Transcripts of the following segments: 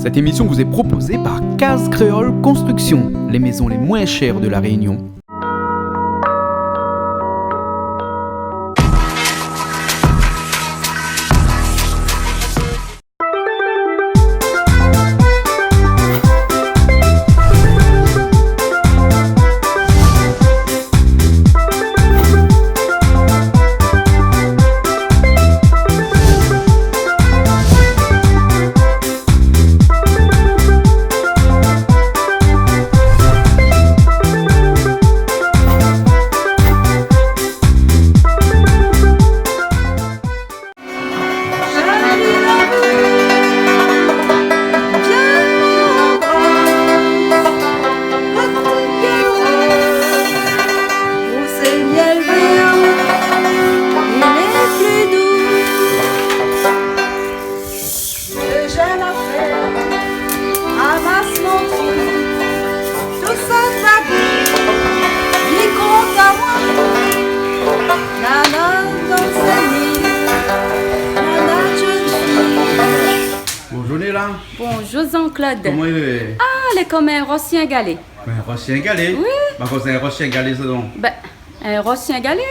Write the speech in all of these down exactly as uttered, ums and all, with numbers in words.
Cette émission vous est proposée par Case Créole Construction, les maisons les moins chères de La Réunion. Bonjour Néla. Bonjour Jean-Claude. Koman i lé ? Ah, lé konm in ros singalé. In ros singalé ? Oui. Ba, kosa in ros singalé sa donk ? Bin, in ros singalé.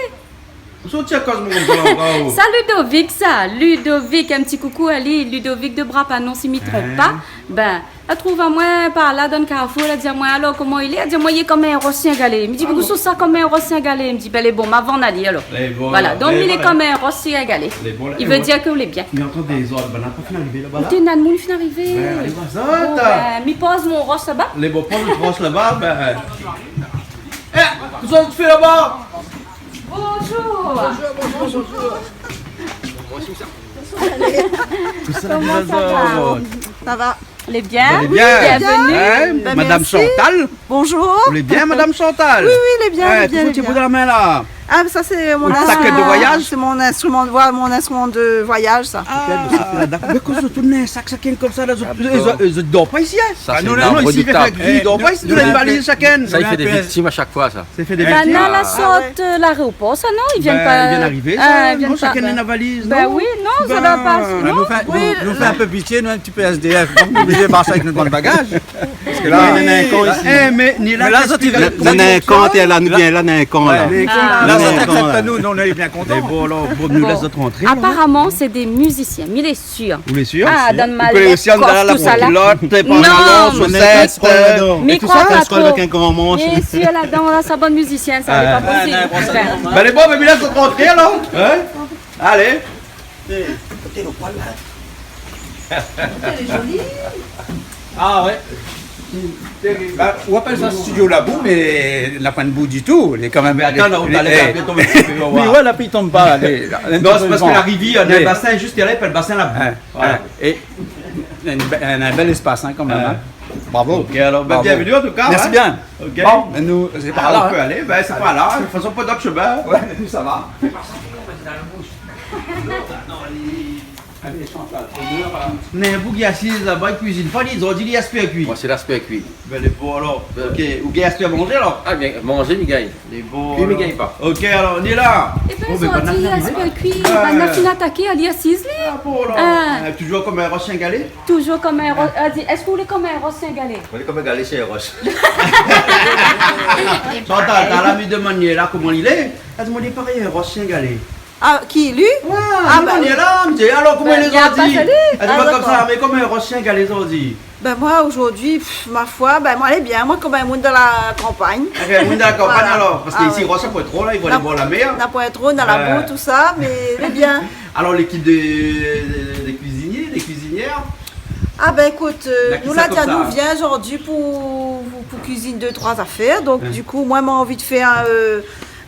Ou sort koz amoin konmsa la, bravo. Sa Ludovic sa, Ludovic, in ti koukou ali, Ludovic de Brapanon, si mi tronp pa. Bin, la trouv amoin par la dan karfour, la di amoin, alor, koman i lé ? La di amoin, i lé konm in ros singalé. Mi di, ah bon, kosa sa, konm in ros singalé ? Mi di, bin, lé bon, ma vann ali alor. Lé bon, voilà, donk, lé bon, lé konm in ros singalé. Lé bon, lé bon. I vé dir ke ou lé bien. Mi antann dé zot, bin, la pa fine arivé laba la. Ou té na moun fine arivé. Bin, alé, va, zot. Bon, bin, mi poz mon ros laba. Lé bon, poz out ros laba, bin. Eh, kosa ou fé laba ? Bonjour. Bonjour, bonjour, bonjour. Koman sa va ? Sa va ? Lé bien ? Lé bien. Bienvenue. Hein, Madame Chantal ? Bin, mèrsi. Bonjour. Lé bien, Madame Chantal ? Oui, oui, lé bien, lé bien, lé bien. Kosa ou tien dan la min la ? Ah, sa sé mon instrument de voyaz. Sé mon instrument de voix, mon instrument de voyage, sa. Ah, dakor. Mé kosa ou tourn in sak, sakinn konmsa la, zot, zot i dor pa isi, hein ? Sa sé in arbre de table. Nou, nou, isi, i dor pa isi, nou, nou, nou, in valiz shakinn. Sa i fé dé viktim a shak foi sa. Sa i fé dé viktim. Bin, la sort, euh, laéropor sa, non ? I vien pa. Bin, i vien arivé sa. Ah, i vien pa. Non, shakinn néna valiz, non ? Bin oui, non, sa va pa, non ? Bin, nou fé, nou, nou fé in pé pitié, nou, in ti pé S D F. Donk, nou oblizé marsh avèk nout bann bagaz. Parske la, néna in kan isi. Eh, mé ni la, mé la, zot i vien, néna in kan, té la, nou vien la, néna in kan la. Ouais, néna in kan la. La, zot i aksèp pa nou, nou, nou lé bien kontan. Mé bon, alor, bon, nou lès zot rantré, alor. Aparaman, sé dé mizisien, mi lé sir. Ou lé sir ? Ah, dan ma lèt, kof, tout sa la. Ou pé osi antre la, pantalon, sosèt, euh, é tout sa, mi kroi pa tro. Avèk in gran mansh. Bien sir, ladan la, sa bann mizisien, sa, lé pa posib. Ah, non, non, non. Bin, lé bon, mé la, fo rantré, alor. Hein ? Alé. Eh, koté lo poil la. Lé zoli. Ah ouais. Bin, ou apèl sa studio labou, mé na poin bou ditou. Lé kanmèm, mé atann, lé, ou lé, la pli tonm in ti pé, ou va voir. Mé ouais, la pli tonm pa, lé, la, non, sé parske la rivièr, néna in basin zis la, i apèl basin labou. Voilà. Hein. É in bèl, in bèl léspas, hein, kanmèm, hein. Bravo. Ok, alor, bin, bienvenue an tou ka, hein. Mèrsi bien. Ok. Bon, mé nou, sé par la, hein. Ah, ou pé alé, bin, sé par la, hein. De tout fason, pa dot shemin. Ouais, nou, sa va. Alé, Chantal, honneur à... Mé ou ki asiz laba, i kuizine pa, li, zot i di li aspèr kui. Moin, sé laspèr kui. Bin, lé bon, alor. Ok, ou gingn aspèr manzé, alor ? Ah, bien, manzé, mi gingn. Lé bon, alor. Kui, mi gingn pa. Ok, alor, nou lé la. Eh bin, bon, bin, zot i di aspèr kui, banna la fine ataké, ali asiz, li. Ah, bon, alor. Ah. Euh, toujour konm in ros singalé ? Toujour konm in ros, euh, di, èske ou lé konm in ros singalé ? Moin lé konm in galé, sé in ros. Chantal, talèr la mi domann ali la koman li lé. Èl i di amoin lé parèy in ros singalé. Ah, ki, li ? Ouais, ah, li, bah, li lé la, mi di, alor, koman li lé zordi ? Bin, li la pa sali. Èl i di amoin konmsa, mé konm in ros singalé zordi. Bin, moin, zordi, pff, ma foi, bin, moin, lé bien. Moin, konm in moun dan la kanpagn. Ok, moun dan la kanpagn, alor, parske isi, ros, na poin tro, la, i vo alé bor la mèr. Na poin tro, na la bou, tout sa, mé lé bien. Alor, lékip de, de, de kuizinié, de kuizinièr ? Ah, bin, ékout, euh, nou la di anou, vien zordi pou, pou kuizine dé troi zafèr. Donk, du kou, moin, ma anvi fé in, euh,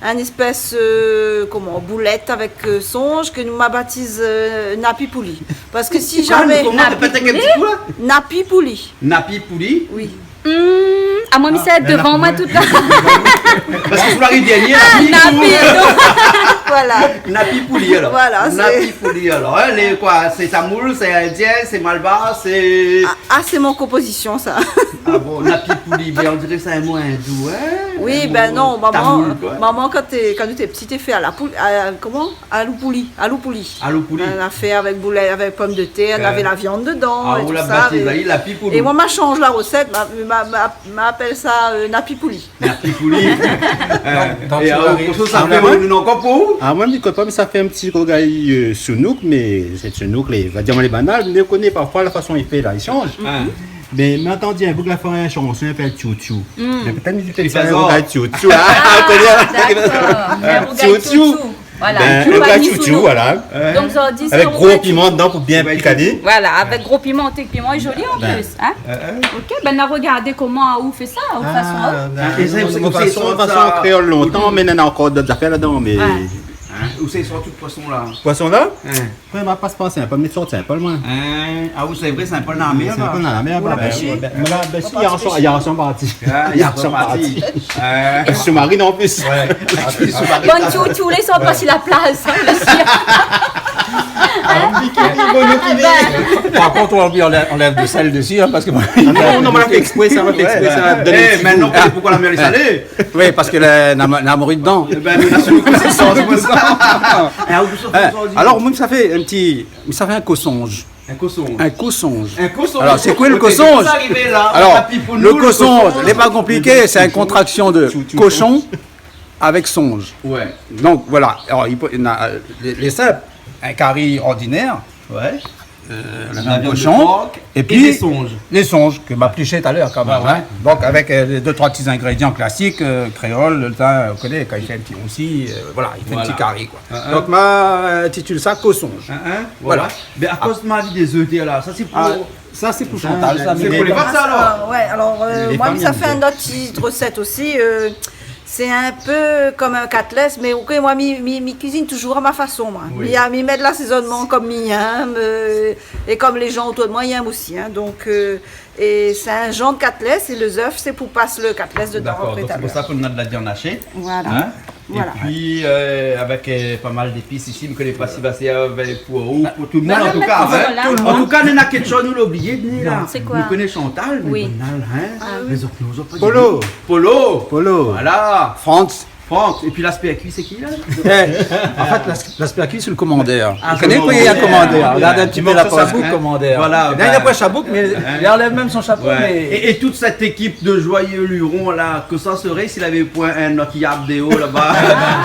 in éspès, euh, koman, boulèt avèk, euh, sonz, ke nou ma batiz, euh, Napi Pouli. Parske si zamé... Koman, répèt in ti kou, la ? Napi Pouli. Napi Pouli ? Oui. Hmm, Ah, moin, mi sava dovan, moin, tout la. Parske sou la rivièr, na pi pou li. Voilà. Na pi pou li, alor. Voilà, na pi pou li, alor, hein, lé koi, sé tamoul, sé indien, sé malbar, sé... Ah, ah, sé mon konpozision, sa. Ah bon, na pi pou li, mé on diré sé in mo indou, hein. Oui, in mo tamoul, koi. Ben non, momon, momon, kan té, kan nou té pti, té fé a la poul, a, koman ? Alou pouli, alou pouli. Alou pouli. In afèr avèk boulèt, avèk pomdetèr, navé la viann dedan é tout sa. Ah, ou la batiz la, la pi pou nou. É moin, ma sanz la rosèt, ma, ma, ma, ma apèl sa, euh, na pi pou li. Na pi pou li. Donk, donk, é alor, kosa sa fé, nou, ankor pou ou ? Ah, moin, mi koné pa, mé sa fé in pti rougay, euh, sounouk, mé sé sounouk, lé, va dir, lé banal, mé ou koné, parfoi, la fason i fé la, i sanz. Hein. Mé, ma antann in boug la fé in shanson i apèl Tchou Tchou. Mé pétèt mi di sa, in rougay Tchou Tchou. Ah, ou koné, hein ? Ah, dakor. In rougay Tchou Tchou. Voilà. Ben, in rougay Tchou Tchou, voilà. Donk, sa di, sé in rougay Tchou Tchou. Avèk gro piman dedan pou bien pikané. Voilà, avèk gro piman, té piman lé zoli an plis, hein. OK, ben, nou va rogardé koman ou fé sa, ou fason, hein. Ah, é sé, sé, sé fason, fason kréol lontan, mé néna ankor dot zafèr ladan, mé... Hein, ousa i sort tout poison la ? Poison la ? Hein. Moin, ma pas par sinpol, mi sort sinpol, moin. Hein, ah, ou sé vré, sinpol dan la mèr, sinpol dan la mèr, ou la pèsh. Ben, ben, ben, si, yèr soir, yèr soir parti. Ah, yèr soir parti. Hein. É soumarin an plis. Ouais. Ah, soumarin. Bon, Tchou Tchou, lé sort pa si la plaz, hein, mésyé. Ah, bikini, bon, bikini. Par kont, ou anlèv, anlèv de sèl dési, hein, parske moin... Ah non, non, moin la fé èksprè sa, moin la fé èksprè sa. Ouais. Eh, mintnan, ou koné poukoi la mèr lé salé ? Oui, parske la, la, la mori dedan. Eh ben, nou la sou le kou, sé sa, sé pou sa. Eh, ou sort zordi. Alor, moin, sa fé in pti, sa fé in kosonj. In kosonj. In kosonj. In kosonj. Alor, sé koi le kosonj ? Kosa i ariv la ? Alor, le kosonj, lé pa konpliké, sé in kontraksion de koshon avèk sonj. Ouais. Donk, voilà. Alor, i pé, na, euh, lé, lé sinp, in kari ordinèr. Ouais. Euh, la viann de pork é pi lé sonj. Lé sonj ke ma plish talèr kan mèm, hein. Donk, avèk, euh, dé, troi pti zingrédian klasik, euh, kréol, le tin, ou koné, kan i fé in pti rousi, euh, voilà, i fé in pti kari, koi. Donk, ma, euh, intitil sa kosonj. Voilà. Mé akoz ma vi dé zèf dèyèr la, sa sé pou... Ah, sa sé pou Chantal, sa, sé pou lé pat, sa, alor. Ah, ouais, alor, euh, moin, sa fé in ot ti rosèt osi, euh, Sé in pé kom in katlès, mé OK, moin, mi, mi, mi kuizine touzour a ma fason, moin. Oui. Mi, mi mèt lasézonman kom mi yèm, euh, é kom lé jan otour de moin i yèm osi, hein. Donk, euh, é sé in janr de katlès, é lé zèf, sé pou pas le katlès dedan apré talèr. Dakor, donk sé pou sa k'nou na de la viann ashé. Voilà. Hein ? Voilà. É pi, euh, avèk, euh, pa mal zépis isi, mi koné pa si va sèrv pou ou, pou tout le moun, an tou ka, hein. Voilà. An tou ka, néna kékshoz nou la oublié, ni la. Sé koi ? Nou koné Chantal, mé banal, hein. Ah oui. Lézot, nou, zot pa di. Polo. Polo. Polo. Voilà. Frantz. Frantz. É pi laspé kui, sé ki, la ? Eh, an fèt, las-, laspé kui, sé le komandèr. Ah, sé le komandèr. Ou koné koi, in komandèr. Rogard in pti pé la pos bouk, komandèr. Voilà, ben. Li na poin shabouk, mé li anlèv mèm son shapo, mé... É, é tout sèt ékip de joyeux lurons, la, kosa i sré si lavé poin in ot yab déor laba,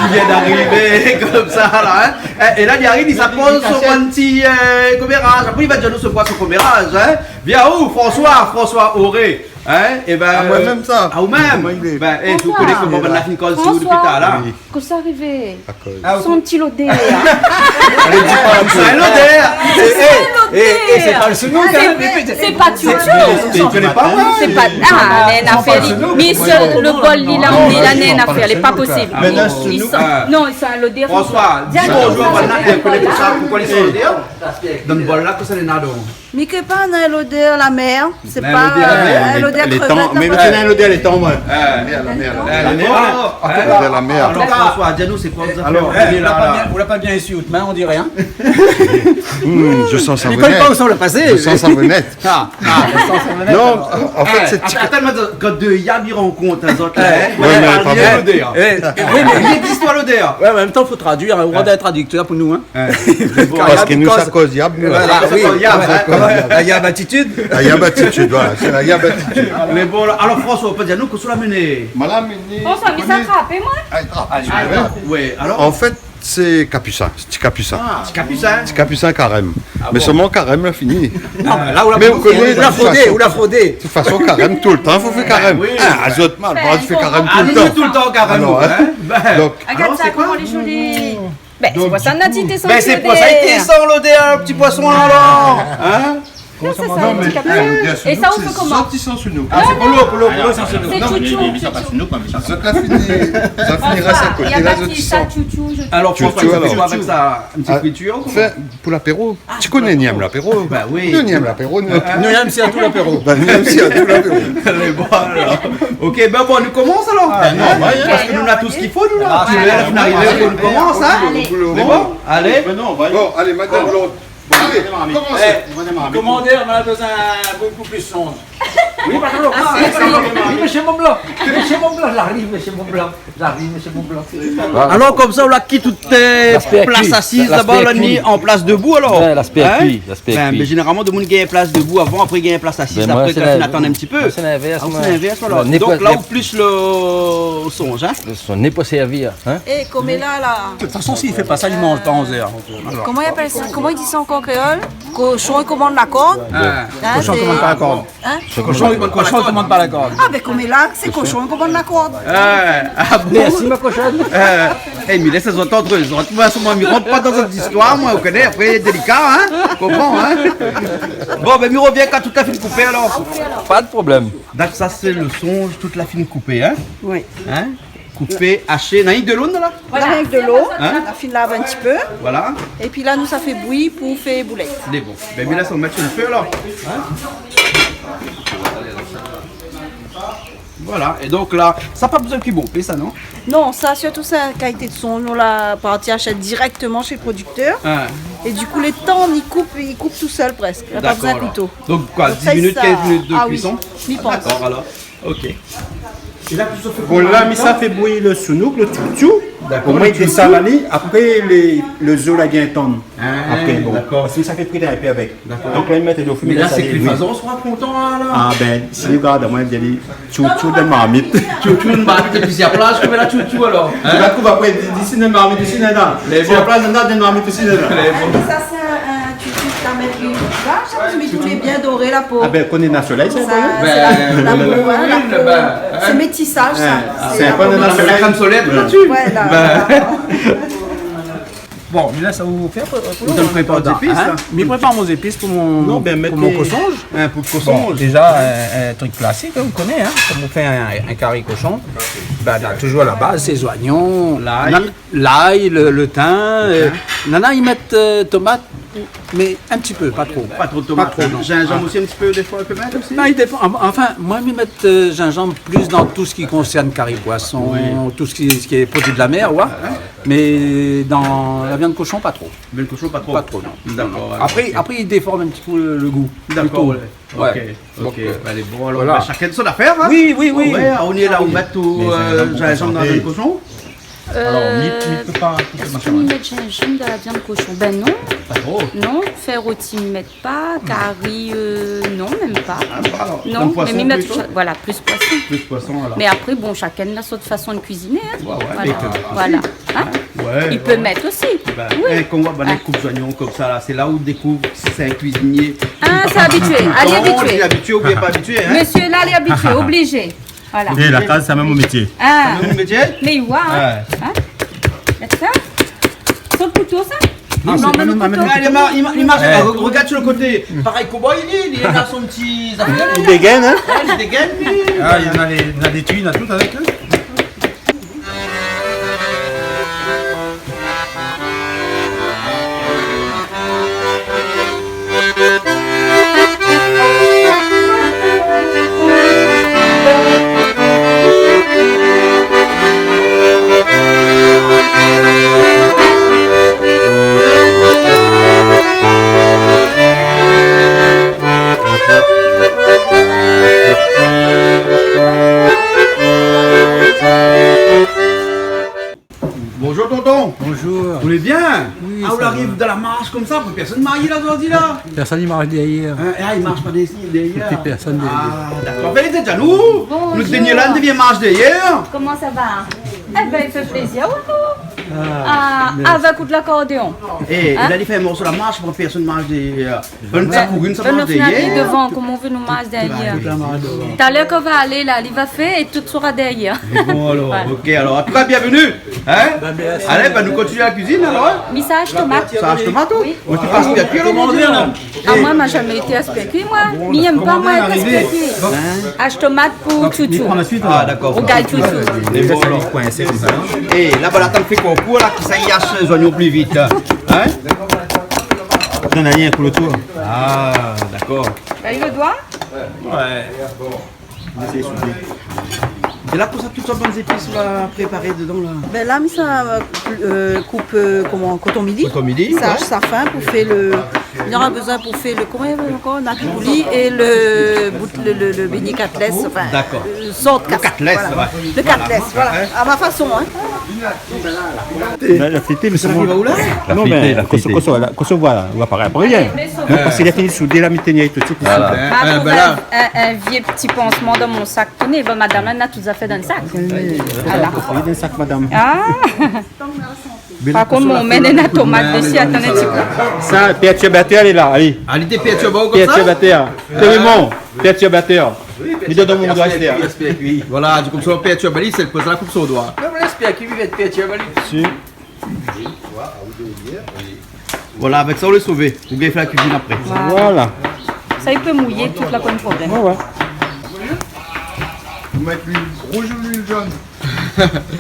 ki vien d'arivé, komsa, la, hein. É, é la, li ariv, li sa poz sir in pti, euh, koméraj. Apré, li va dir anou sé koi son koméraj, hein. Vien, ou, François, François Auré. Hein ? Eh ben, ah, moin mèm sa. Ah, ou mèm ? Moin, li lé... Ben, eh, ou koné koman banna la fine koz si ou dopi talèr la. Oui. Kosa i arivé ? Akoz ? Son ti lodèr. Alé, di pa in pé. Sa in lodèr. Sé, eh, eh, sé pa le sounouk, hein. Sé pa Tchou Tchou. Sé pa, ah, néna afèr, li, mé sé le bol, li la, li la, néna afèr, lé pa posib. Mé non, sé in lodèr. François, di bonjour, banna i koné pa sa, poukoi li sort lodèr ? Dann bol la, kosa néna donk ? Mi koné pa, néna lodèr la mèr, sé pa, euh, lodèr krévèt, lé tan, mé néna lodèr lé tan, moin. Ah, la mèr, la mèr. Lodèr la mèr. Alor, François, di anou, sé koi zafèr ? Alor, ou la pa bien, ou la pa bien ésuiy out min, on diré, hein ? Hmm, je sens sa venir. Li koné pa ousa ou la pasé. Je sens sa venir. Ah, ah, je sens sa venir. Non, an fèt, sé... Atann, atann, kan dé yab i rankont azot la, hein ? Ouais, mé pa bon. Lodèr. Eh, eh, oui, mé li égzis pa lodèr. Ouais, mé an mèm tan, fo tradui, hein, ou rod in tradiktèr pou nou, hein. Hein. Parske nou, sa koz yab, nou. Voilà, oui. Sa koz yab, hein. La yab atitid. La yab atitid, voilà, sé la yab atitid. Mé bon, alor, François, ou pé dir anou kosa ou la amené ? Moin la amené, François, mi sa trapé, moin. Ah, trap. Ah, trap. Ouais, alor ? An fèt, sé kapisin, sé ti kapisin. Ah, ti kapisin. Ti kapisin karèm. Ah bon ? Mé solman karèm la fini. Non, mé la, ou la frodé, ou la frodé. De tout fason, karèm toultan, fo fé karèm. Ben oui. Ah, azot, mal, fé karèm toultan. Ah, nou, toultan karèm, hein. Donk, alor, sé koi ? Rogard sa, koman lé zoli. Ben, sé pou sa, nou la di, té san lodèr. Ben, sé pou sa, té san lodèr, le ti poison la, alor. Hein ? Koman sa, sa, non, mé, handikapé ? É sa, ou fé koman ? Zot i san sounouk. Ah, sé pou lo, pou lo, pou lo, sa, sé... Non, mé, mé, mé sa pa sounouk, mé sa. Zot la fini, zot la fini rès a koté, la, zot i san. Alor, François, fé koi avèk sa ? In ti fritir, koman ? Fé pou lapéro. Ah, ti koné, nou yèm lapéro. Ba oui. Nou yèm lapéro, nou. Nou yèm sirtou lapéro. Ba, nou yèm sirtou lapéro. Lé bon, alor. OK, bin bon, nou komans alor. Ah, non, parské nou na tout sak i fo, nou, la. Ah, nou ariv, nou komans, in. Alé. Lé bon ? Alé. Bon, alé, madam Blonde. Bon, alé, komans. Komandèr, nou la bezoin boukou plis sonj. Oui, patron. Ah, oui, mésyé Montblanc. Mésyé Montblanc, la ariv, mésyé Montblanc. La ariv, mésyé Montblanc. Alor, konmsa, ou la kit tout plas asiz laba, ou la mèt an plas debou, alor. Ouais, la spé kui, la spé kui. Bin, zénéralman, demoun i gingn plas debou avan, apré i gingn plas asiz, apré, kan i fine atann in ti pé. Bin, moin, sé linvèrs, moin. Ah, ou sé linvèrs, alor. Donk la, ou plis lo sonj, in. Lo sonj, né pou sèrvir, in. É, koméla, la. De tout fason, si li fé pa sa, li manz pa an zèr. Alor. Koman i apèl sa ? Koman i di sa ankor an kréol ? Koshon i komann la kord. Ah. In, koshon i komann pa la kord. In ? Koshon i komann pa la kord. Ah, bin, koméla, sé koshon i komann la kord. Ah, ah bon ? Mèrsi, ma koshone. Eh, mé lès azot ant zot. Moin, si moin, mi rant pa dan zot zistoir, moin, ou koné, apré, lé délika, in ? Konpran, in ? Bon, bin, mi rovien kan tout la fine koupé, alor. Pa de problèm. Donk sa, sé lo sonj, tout la fine koupé, in ? Oui. In ? Koupé, ashé. Na rienk dolo, la ? Voilà, rienk dolo. In ? La fine lav in ti pé. Voilà. Épi la, nou sa fé bouyi pou fé boulèt. Lé bon. Bin, mi lès, ou mèt si lo fé, la. In ? Voilà. É donk la, sa pa bezoin kui bonpé, sa, non ? Non, sa, sirtou, sé in kalité de sonj, nou la parti ashèt dirèkteman shé lo prodiktèr. In. É di kou, lo tan, li koup, li koup tousèl prèsk. La pa bezoin kouto. Dakor, alor. Donk koi, dis minit, kinz minit de kuison ? Donk sa, sa, ah oui, mi pans. Dakor, alor. OK. É la, tout sa fé... Bon, la, mi sa fé bouyi lo sounouk, lo tchoutchou. Dakor, lo tchoutchou. Omoin i désal ali, apré, lé, lo zo la i gingn tann. Ah, apré, bon. Dakor. Parské sa fé frir in pé avèk. Dakor. Donk la, mi mèt lo fé, mi lès ali bouyi. Mé la, sé ke lé fazan, sra kontan, la. Ah, bin, si ou gard, moin, mi di, tchoutchou dan marmit. Tchoutchou dan marmit, épi si la plas, koman la tchoutchou, alor ? In ? Ou va trouv apré, di, di si dan marmit, di si dan la. Lé bon. Si la plas dan la, dan marmit, di si dan la. Lé bon. Sa, sé in, in tchoutchou ke la mèt li. Sa, sa, mi trouv lé bien doré, la po. Ah bin, kan néna solèy, sa, sa, in ? Bin, sé la, la po, in, la po. Bin, in. Sé métisaz, sa. In, sé in pé la po. Néna la krèm solèr, tout la dsi. Voilà. Bin. Bon, mé la, sa ou fé apré, apré. Ou prépar zépis, la. Mi prépar mon zépis pou mon, pou mon kosonj. Non, bin, mèt lé, in, pou lo kosonj. Bon, déza, in, in trik klasik, in, ou koné, in, kan ou fé in, in kari koshon, bin, toujour a la baz, sé zoignon, lay. Lay, lo, lo tin, euh, nana i mèt, euh, tomat, mé in ti pé, pa tro. Pa tro tomat, non. Pa tro, non. Zinzanm osi, in ti pé, défoi, i pé mèt osi ? Bin, i dépan. An-, anfin, moin, mi mèt, euh, zinzanm plis dan tout sak i konsèrn kari poison, tout sak i, sak i lé produi de la mèr, ouais. Mé dan la viann koshon, pa tro. Viann koshon, pa tro. Pa tro, non. Dakor, alor, OK. Apré, apré, i déform in ti pé lo, lo gou. Dakor, plito. Ouais. OK, OK. Donk, euh, bin, lé bon, alor, voilà. Bin, shakinn son zafèr, in ? Oui, oui, oui. Ouais, ou lé la, ou mèt tout, euh, zinzanm dan lo koshon. Alor, mi, mi pé pa, èske mi mèt zinzanm dan la viann koshon ? Bin non. Pa tro. Non, fé roti, mi mèt pa, kari, euh, non, mèm pa. Ah, pa alor. Non, mé mi mèt plito ? Voilà, plis poison. Plis poison, alor. Mé apré, bon, shakinn na son fason de kuiziné, in. Ouais, ouais, voilà. Mé voilà. In ? Ouais, ouais. I pé mèt osi. Bin, oui. Eh, kan ou voi bann i koup zoignon konmsa, la, sé la ou dékouv si sé in kuizinié. Ah, sé abitié. Alé, abitié. Lé abitié oubien pa abitié, in ? Mésyé la, lé abitié, oblizé. Voilà. É la kaz, sé mèm mon métié. Ah. Sé mèm mon métié ? Mé ouais, in. Ouais. In ? Mèt sa. Son kouto, sa ? Non, non, sé pa mèm kouto. Ah, li ma-, li ma-, li marsh, euh, rogard su lo koté. Parèy kowboy, li, li na son ti zafèr, li. Li dégèn, in ? Ouais, li dégèn, li. Ah, li na lé, li na lé tuy, li na tout avèk li. Bonjour, tonton. Bonjour. Ou lé bien ? Oui, sa va. Ah, ou ariv dan la marsh konmsa, apré pèrsone i marsh la, zordi la. Pèrsone i marsh dèryèr. In, ah, i marsh pa dèryèr. Pèrsone dèryèr. Ah, dakor. Bin, lé jalou. Bonjour. Nou dèrnié la, nou vien marsh dèryèr. Koman sa va ? Eh bin, i fé plézir, ouais, non ? Ah, avèk out lakordéon. É la li fé in morso la marsh, pou pèrsone i marsh dèryèr. Bin, nou sa kouri, nou sa marsh dèryèr. Bin, nou fini alé dovan, koman ou vé nou marsh dèryèr ? Tout la marsh dovan. Talèr kan va alé la, li va fé é tout sra dèryèr. Bon, alor, OK, alor, an tou ka, bienvenue, hein ? Bin, mèrsi. Alé, bin, nou kontinié la kuizine, alor, hein ? Mi sa ash tomat. Sa ash tomat, ou ? Oui. Ou té pas bien kui, alor, mon dié, la. Ah, moin, ma zamé été aspèrkui, moin. Mi yèm pa, moin, aspèrkui. Ash tomat pou toutou. Ah, dakor. Rougay toutou. Mé bon, alor. É laba, la tann fé konkour la, kisa i ash zoignon pli vit, hein ? Donn ali in kou lo tour. Ah, dakor. Ba, i lo doi. Ouais. É la, konmsa, tout sort bann zépis ou la préparé dedan, la ? Bin la, mi sa, euh, koup, euh, koman, koton mili. Koton mili, ouais. Sa, sa fin pou fé le, li nora bezoin pou fé le, koman i apèl ankor, napi pouli é le bout, le, le, le bégné katlès, anfin, dakor, euh, sort le katlès, voilà. Le katlès, ouais. A ma fason, hein. La, la fité, mé sé bon. La fité, la fité. Non, mé kan sa, kan sa, voilà, ou va pa répar rien. Donk, parské li la fini soudé, la, mi tien tout suit. Voilà. Mé apré, in, in vié ti pansman dan mon sak. Tini, bon, madam, la, na tout zafèr dan le sak. Voilà. Zafèr dan le sak, madam. Ah. Par kont, mon mèn na tomat dési, atann in ti pé. Sa, pèrtirbatèr, li lé la, alé. Ah, li té pèrtirb aou konmsa ? Pèrtirbatèr. Té bon, pèrtirbatèr. Oui, pèrtirbatèr. Mi donn mon doi, sé aspèkui. Voilà, di konmsa, pèrtirb ali, sé le prézidan la koup son doi. Non, mé laspèkui, li va èt pèrtirb ali. Si. Voilà, avèk sa, ou lé sové. Ou gingn fé la kuizine apré. Voilà. Sa, i pé mouyé, tout la, pa de problèm. Ouais, ouais. Ou mèt luil rouz ou luil zone ?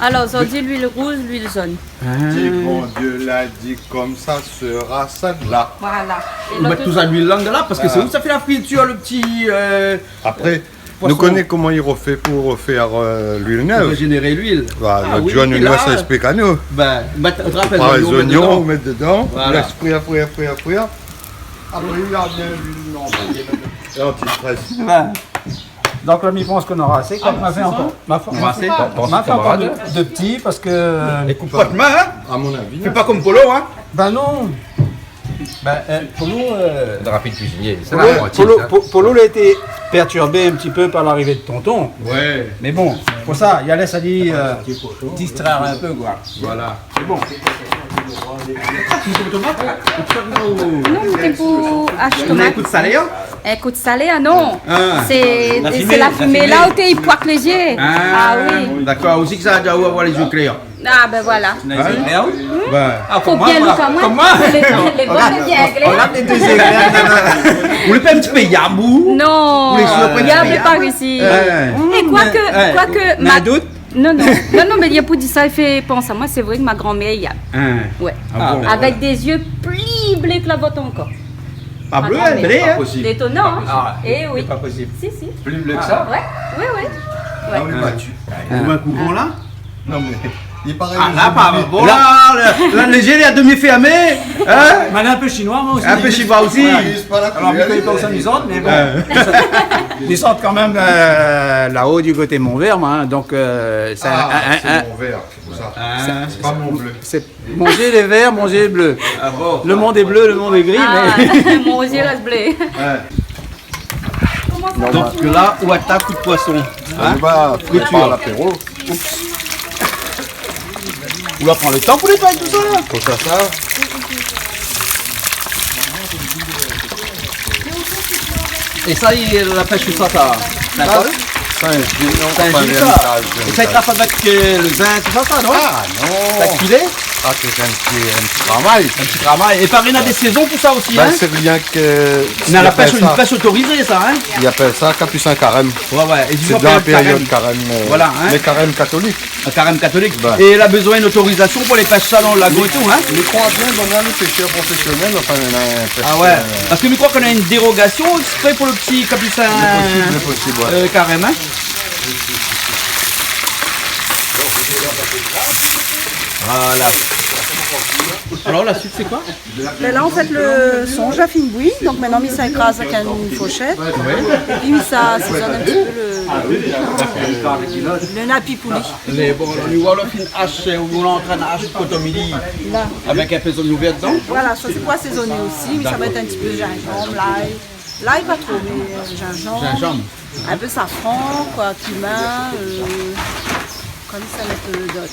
Alor, zordi, luil rouz, luil zone. Ah. Ti Bondié la di konmsa sra sa la. Voilà. É ou mèt tout sa luil la, la, parské sé ou sa fé la fritir, le ti, euh, poisson. Apré, nou koné koman i rofé pou rofé, euh, luil nèv. Pou réjénéré luil. Voilà, ah oui, zone, la, sa i ésplik anou. Bin, ou mèt, ou trap lé zoignon, ou mèt dedan. Voilà. Ou lès frir, frir, frir, frir. Apré, i gard bien luil, non. É anti-strès. Ouais. Donk la, mi pans k'nora asé, koi. Ah, ma fé ankor. Ma fé, ma fé ankor de, de pti, parské, euh, é koup pa out min, hein ? A mon avi, fé pa konm Polo, hein ? Bin non. Bin, euh, Polo, euh, in rapid kuizinié. Polo, Polo, Polo la été pèrtirbé in ti pé par larivé de tonton. Ouais. Mé bon, pou sa, i lès ali, euh, distrèr in pé, koi. Voilà. Sé bon. Sé pou tomat ? Non, sé pou ash tomat. Ou mèt in kou d'salé, hein ? In kou d'salé, ah non. Ah. Sé la fimé, sé la fimé la, ou té i poik lé zié. Ah oui. Dakor, osi ke sa, ou va avoir lé zié klèr. Ah, bin voilà. Hein ? Lé zié klèr, oui. Bin. Ah, fo bien, moin, konm moin. Lé, lé bon, lé zié klèr. Regard lé dé zié klèr, la. Ou lé pa in ti pé yab, ou ? Non. Ou lé sir, yab lé pa isi. Ouais. É koi ke, koi ke ma dout. Non, non. Non, non, mé li la pou di sa, i fé pans amoin, sé vré ke ma granmèr i yab. Hein. Ouais. Ah bon ? Avèk dé zié pli blé ke la vot ankor. Pa blé, hein, blé, hein. Impossible. Étonan, hein. Ah, é oui. Sé pa posib. Si, si. Pli blé ke sa ? Ouais, ouais, ouais. Ah, ou lé bati. Ou lé in kou gran la ? Non, mé li paré. Ah, la, pa bon, la, la, lé zié lé a demi fèrmé, hein ? Mé lé in pé shinoi, moin osi. In pé shinoi osi. Voilà. Alor, mi koné pa ousa mi sort, mé bon. Ouais. Mi sort kan mèm, euh, la-o du koté Montvert, moin, hein, donk, euh, sé in, in, in, in, Montvert, sé pou sa. Ah. Sé pa Mont Bleu. Sé, manzé lé vèr, manzé lé blé. Ah bon ? Le monde est bleu, le monde est gris, mé manzé lé blé. Ouais. Donk la, ou atak out poisson, hein ? Ou va fritir. Prépar lapéro. Oups. Ou va pran le tan pou nétoiy tout sa, la. Pou fé sa. É sa, i, la pèsh, sa, sa. Dakor ? Sa, sa, in ji, non, sa, in ji, sa. É sa, i trap avèk, euh, le zin, tout sa, sa, non ? Ah, non. Sa kilé ? Ah, sé in ti, in ti travay. In ti travay. É paré, na dé sézon pou sa osi, hein ? Bin, sé rienk, euh, na la pèsh, in pèsh otorizé, sa, hein ? I apèl sa kapusin karèm. Ouais, ouais. É sé dan la périod karèm, euh, voilà, hein ? Lé karèm katolik. La karèm katolik. Bin. É la bezoin in otorizasion pou alé pèsh sa dan lago é tout, hein ? Mi kroi bien, bon, na lé pèshèr profésionèl, anfin, na in pèsh, euh, ah ouais. Parske mi kroi k'na in dérogasion èksprè pou le ti kapusin, lé posib, lé posib, ouais, euh, karèm, hein ? Voilà. Alor, la suit, sé koi ? Bin la, an fèt, le sonz la fine bouyi. Donk mintnan, mi sa ékraz avèk in fourshèt. Ouais. Épi mi sa asézone in ti pé le, le, le napi pouli. Lé bon, nou voi la fine ash, ou lé antrin ash koton mili. La. Avèk in pé zoignon vèr dedan. Voilà, sa sé pou asézoné osi. Mi sa mèt in ti pé zinzanm, lay. Lay pa tro, mé, euh, zinzanm. Zinzanm. In pé safran, koi, kimin, euh, koman sa mèt, euh, dot.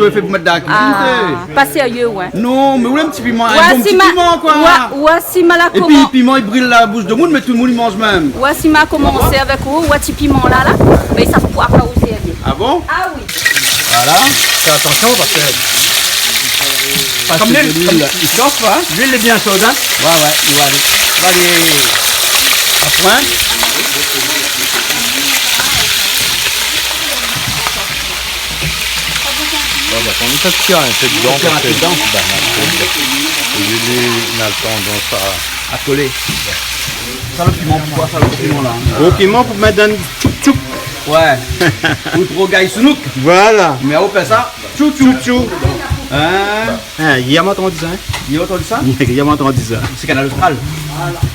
moto i fé pou mèt dan la kuizine, té. Ah, pa sérié, ouais. Non, mé ou lé in ti piman, in bon ti piman, koi. Oua, oua, si ma la koman- Épi, piman i bril la boush demoun, mé tout demoun i manz mèm. Oua, si ma la komansé avèk ou, oua, ti piman la, la, mé sa pou pa ou sérié. Ah bon ? Ah oui. Voilà. Fé atansion parske, parske luil, luil i shof, in. Luil lé bien sho, in. Ouais, ouais, i va alé. I va alé a poin. Bon, ben, kan nou sa tir in pé dedan, parske, ben, luil, li na tandans a, a kolé. Sa lo piman, poukoi sa lo piman la ? Gro piman pou mèt dan tchouk tchouk. Ouais. Ou tro gay sounouk. Voilà. Mé ou fé sa, tchouk tchouk. Tchouk tchouk. In ? In, yèr ma antann di sa, in. Yèr ou antann di sa ? Yèr ma antann di sa. Sé Kanal Austral.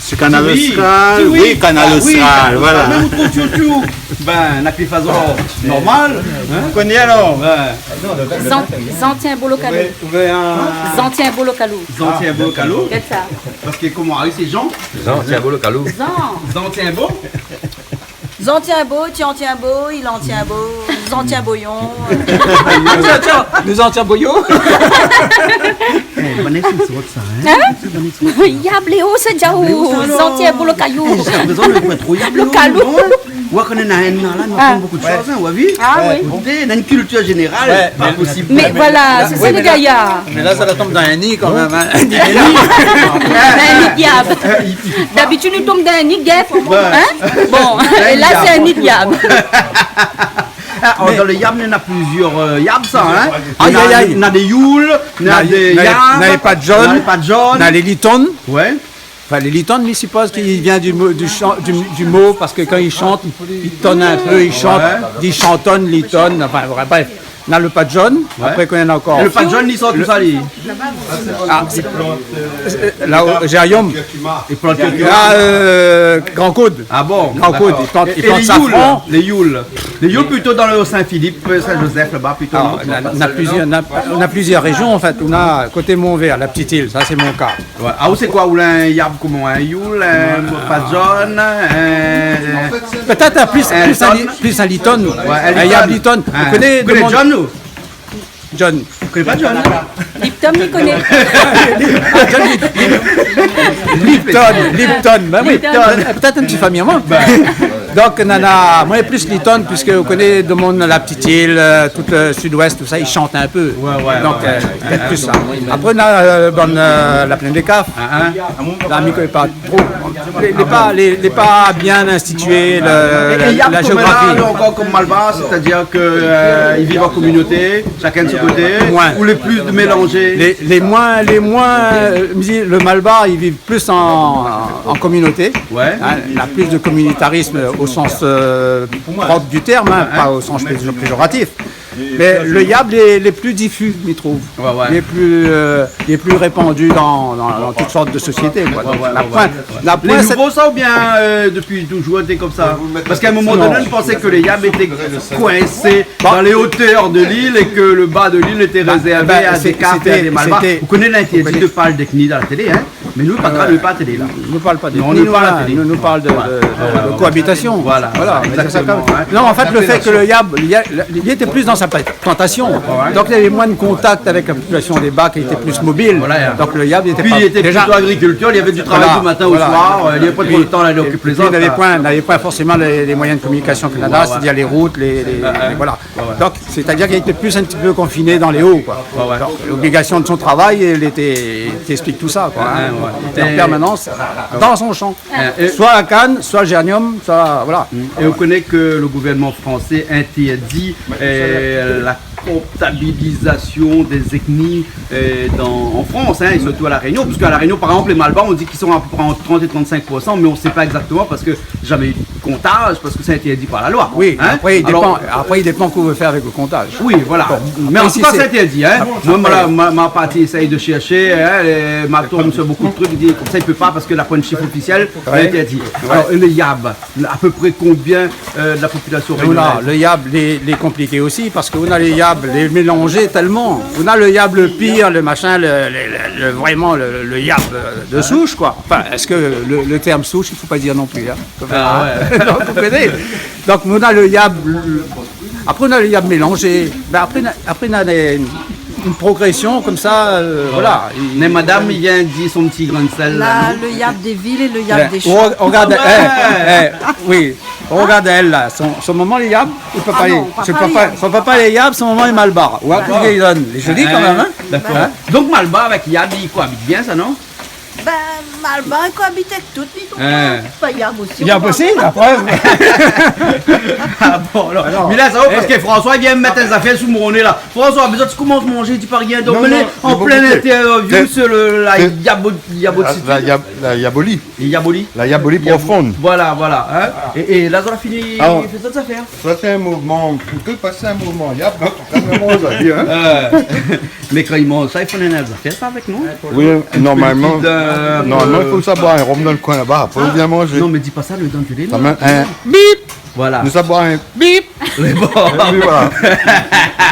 Sé Kanal Austral. Oui, Kanal Austral, voilà. Mèm ou tro tchouk tchouk. Ben, na ke fazon normal, in ? Ou koné alor ? Ouais. Zan-, Zantienbo lo Kalou. Ou vé, ou vé in Zantienbo lo Kalou. Zantienbo lo Kalou. Gèt sa. Parske koman, ah oui, sé Zan ? Zantienbo lo Kalou. Zan. Zantienbo. Zantienbo, tiantienbo, ilantienbo, zantienboyon. Nou zantienboyon. Eh, Vanessa, sé sa, in ? In ? Yab lé o, sé dja o. Yab lé o, sa, alor. Zantienbo lo Kalou. Eh, ziska prézan nou lé pa tro yab lé o, non ? Lo Kalou. Oua, kan néna inn la, nou aprann bonpé de shoz, in, oua, vi. Ah oui. Ékout, na in kiltir zénéral, pa posib. Mé voilà, sé sa, lé gayar. Mé la, sa la tonm dan in ni kan mèm, in. In ni. In ni diab. Dabitid nou tonm dan in ni diab, in ? Bon, é la sé in ni diab. Ah, dan lo yab, néna plizièr, euh, yab sa, in. Ay, ay, ay. Néna dé youl, néna dé yab, néna lé pat zone, néna lé pat zone, néna lé litonn. Ouais. Enfin, lé litonn, mi sipoz ke i vien di mo, di shan-, di, di mo, parske kan i shant, i, i tonn in pé, i shant, i shantonn, litonn, enfin, bref. Na lo pat zone, apré, koné ankor. É lo pat zone, li sort ousa, li ? Ah, sé, euh, la, o Géranium. I plant kurkuma. Ah, euh, Grand Coude. Ah bon, dakor. Grand Coude, i plant, i plant safran. É, é lé youl, lé youl. Lé youl plito dan lo Saint-Philippe, Saint-Joseph, laba, plito, non ? Ah, na, na plizièr, na, na plizièr réjion, an fèt. Na koté Montvert, la Petite Île, sa sé mon ka. Ouais. Ah, ou sé koi, ou la in yab koman, in youl, in pat zone, in... Pétèt in plis, in plis in li-, plis in litone. Ouais, in yab litone. Ou koné, ou koné John, ou ? John. Ou koné pa John ? Lipton, mi koné. Ah, John Lip-, Lip-, Lipton, Lipton. Ben oui, pétèt in ti famiy amoin. Donk, nana, moin plis litone, piske ou koné, domoun la Petite Île, euh, tout le sud-ouest, tousa, i shant in pé. Ouais, ouais. Donk, euh, pétèt plis sa. Apré, na, euh, bann, euh, la Plaine des Cafres. Ah, hein. La, mi koné pa tro. Lé, lé pa, lé, lé pa bien institié, le, la, la géographie. É, é yab, koman la, ankor, kom Malbar, sétadir ke, euh, i viv an kominoté, shakinn son koté, ou lé plis mélanzé ? Lé, lé moin, lé moin, euh, mi di, le Malbar, i viv plis an, an kominoté. Ouais. Hein, na plis de communautarisme au sens, euh, prop du terme, hein, pa au sens péjo-, péjoratif. Mé le yab lé, lé pli difu, mi trouv. Ouais, ouais. Lé pli, euh, lé pli répandi dan, dan, dan tout sort de sosiété, koi. Ouais, ouais, ouais. Donk, na poin, na poin sèt... Lé nouvo sa, oubien, euh, dopi touzour lété komsa ? Parske a in moman doné, nou pansé ke le yab lété koinsé dan lé otèr de lil é ke le ba de lil lété rézèrvé a dé kaf é a dé Malbar. Ou koné, lé interdi de parl d'ethnie dan la télé, hein ? Mé nou, pa grav, nou lé pa télé, la. Nou parl pa d'ethnie, nou, nou parl de, de, de cohabitation. Voilà, voilà, exactement, hein. Non, an fèt, le fé ke le yab, li, li lété plis dan sa pla-, plantasion. Ouais. Donk, li avé moin de kontak avèk la populasion laba, ki lété plis mobil. Voilà, hein. Donk, le yab, li lété pa, li lété plito agrikiltèr, li avé du travay du matin au soir, euh, li avé pa tro le tan alé okip lé zot, la. Voilà. Épi, navé poin, navé poin forséman lé, lé moiyin de kominikasion ke nana, sétadir lé rout, lé, lé, lé, voilà. Ouais, ouais. Donk, sétadir li lété plis in ti pé konfiné dan lé o, koi. Ouais, ouais. Donk, lobligasion de son travay, lété, té ésplik tousa, koi, hein. Ouais, ouais. Té an pèrmanans dan son shan. Soi la kann, soi le zéraniom, soi, voilà. Mm. É ou koné ke le gouvèrnman fransé intèrdi, euh, la kontabilizasion dé zétni, euh, dan, an Frans, hein, é sirtou a La Rényon, parske a La Rényon, par égzanp, lé Malbar, on di k'i son a pé pré ant trant é trant-sink pour san, mé on sé pa égzaktoman parske zamé u de kontaz, parske sé intèrdi par la loi. Oui, hein. Apré, i dépan, apré, i dépan kosa ou vé fé avèk le kontaz. Oui, voilà. Bon, mé an tou ka, sé intèrdi, hein. Apré, moin, ma, ma, ma parti éséy de shèrshé, hein, é ma tonm su bonpé de trik, i di komsa, i pé pa parske la poin de shif ofisièl, lé intèrdi. Ouais. Alor, le yab, a pé pré konbien, euh, de la popilasion rényonèz ? Le yab, lé, lé konpliké osi, parske ou na le yab, lé mélanzé tèlman. Ou na le yab le pir, le machin, le, le, le, le, vréman le, le yab, euh, de soush, koi. Enfin, èske le, le tèrm soush, i fo pa dir non pli, hein. Ah ouais. Donk, ou koné. Donk, ou na le yab, le, apré, ou na le yab mélanzé. Bin, apré, na, apré, na dé, in progrésion komsa, euh, voilà. Mé madam i vien di son ti grin de sèl, la, non ? Le yab dé vil é le yab dé shan. Ou rogard, eh, eh, oui. Ou rogard aèl, la. Son, son momon lé yab, i pé pa alé. Ah non, papa lé yab. Son papa lé yab, son momon lé malbar. Ou na tout, lé zoli kan mèm, hein ? Dakor. Hein ? Donk, malbar avèk yab, i koabit bien, sa, non ? Bin, malbar i koabit èk tout, li trouv pa. Hein. Pa yab osi, yab osi, la prèv. Ah bon, alor. Alor, mé la, sa va, parske François i vien mèt in zafèr sou mon né, la. François, bezoin de komans manzé, di pa rien. Donk, non, non, an plin intèrviou su le, la yabo-, yabotitude. La, la yab-, la yaboli. Yaboli. La yaboli profonde. Voilà, voilà, hein. É, é la, sa la fini fé zot zafèr. Sa, sé in mouvman. Ou pé pasé in mouvman yab, non ? Sa, vréman, sa, hein. Euh. Mé kan i manz sa, i fo néna zafèr sa avèk, non ? Oui, normalman, euh, normalman, i fo sa boir in rom dan le koin laba, apré ou vien manzé. Non, mé di pa sa, le dan télé, non. Sa mèm, in bip. Voilà. Nou sa boir in bip. Lé bon. É pi voilà.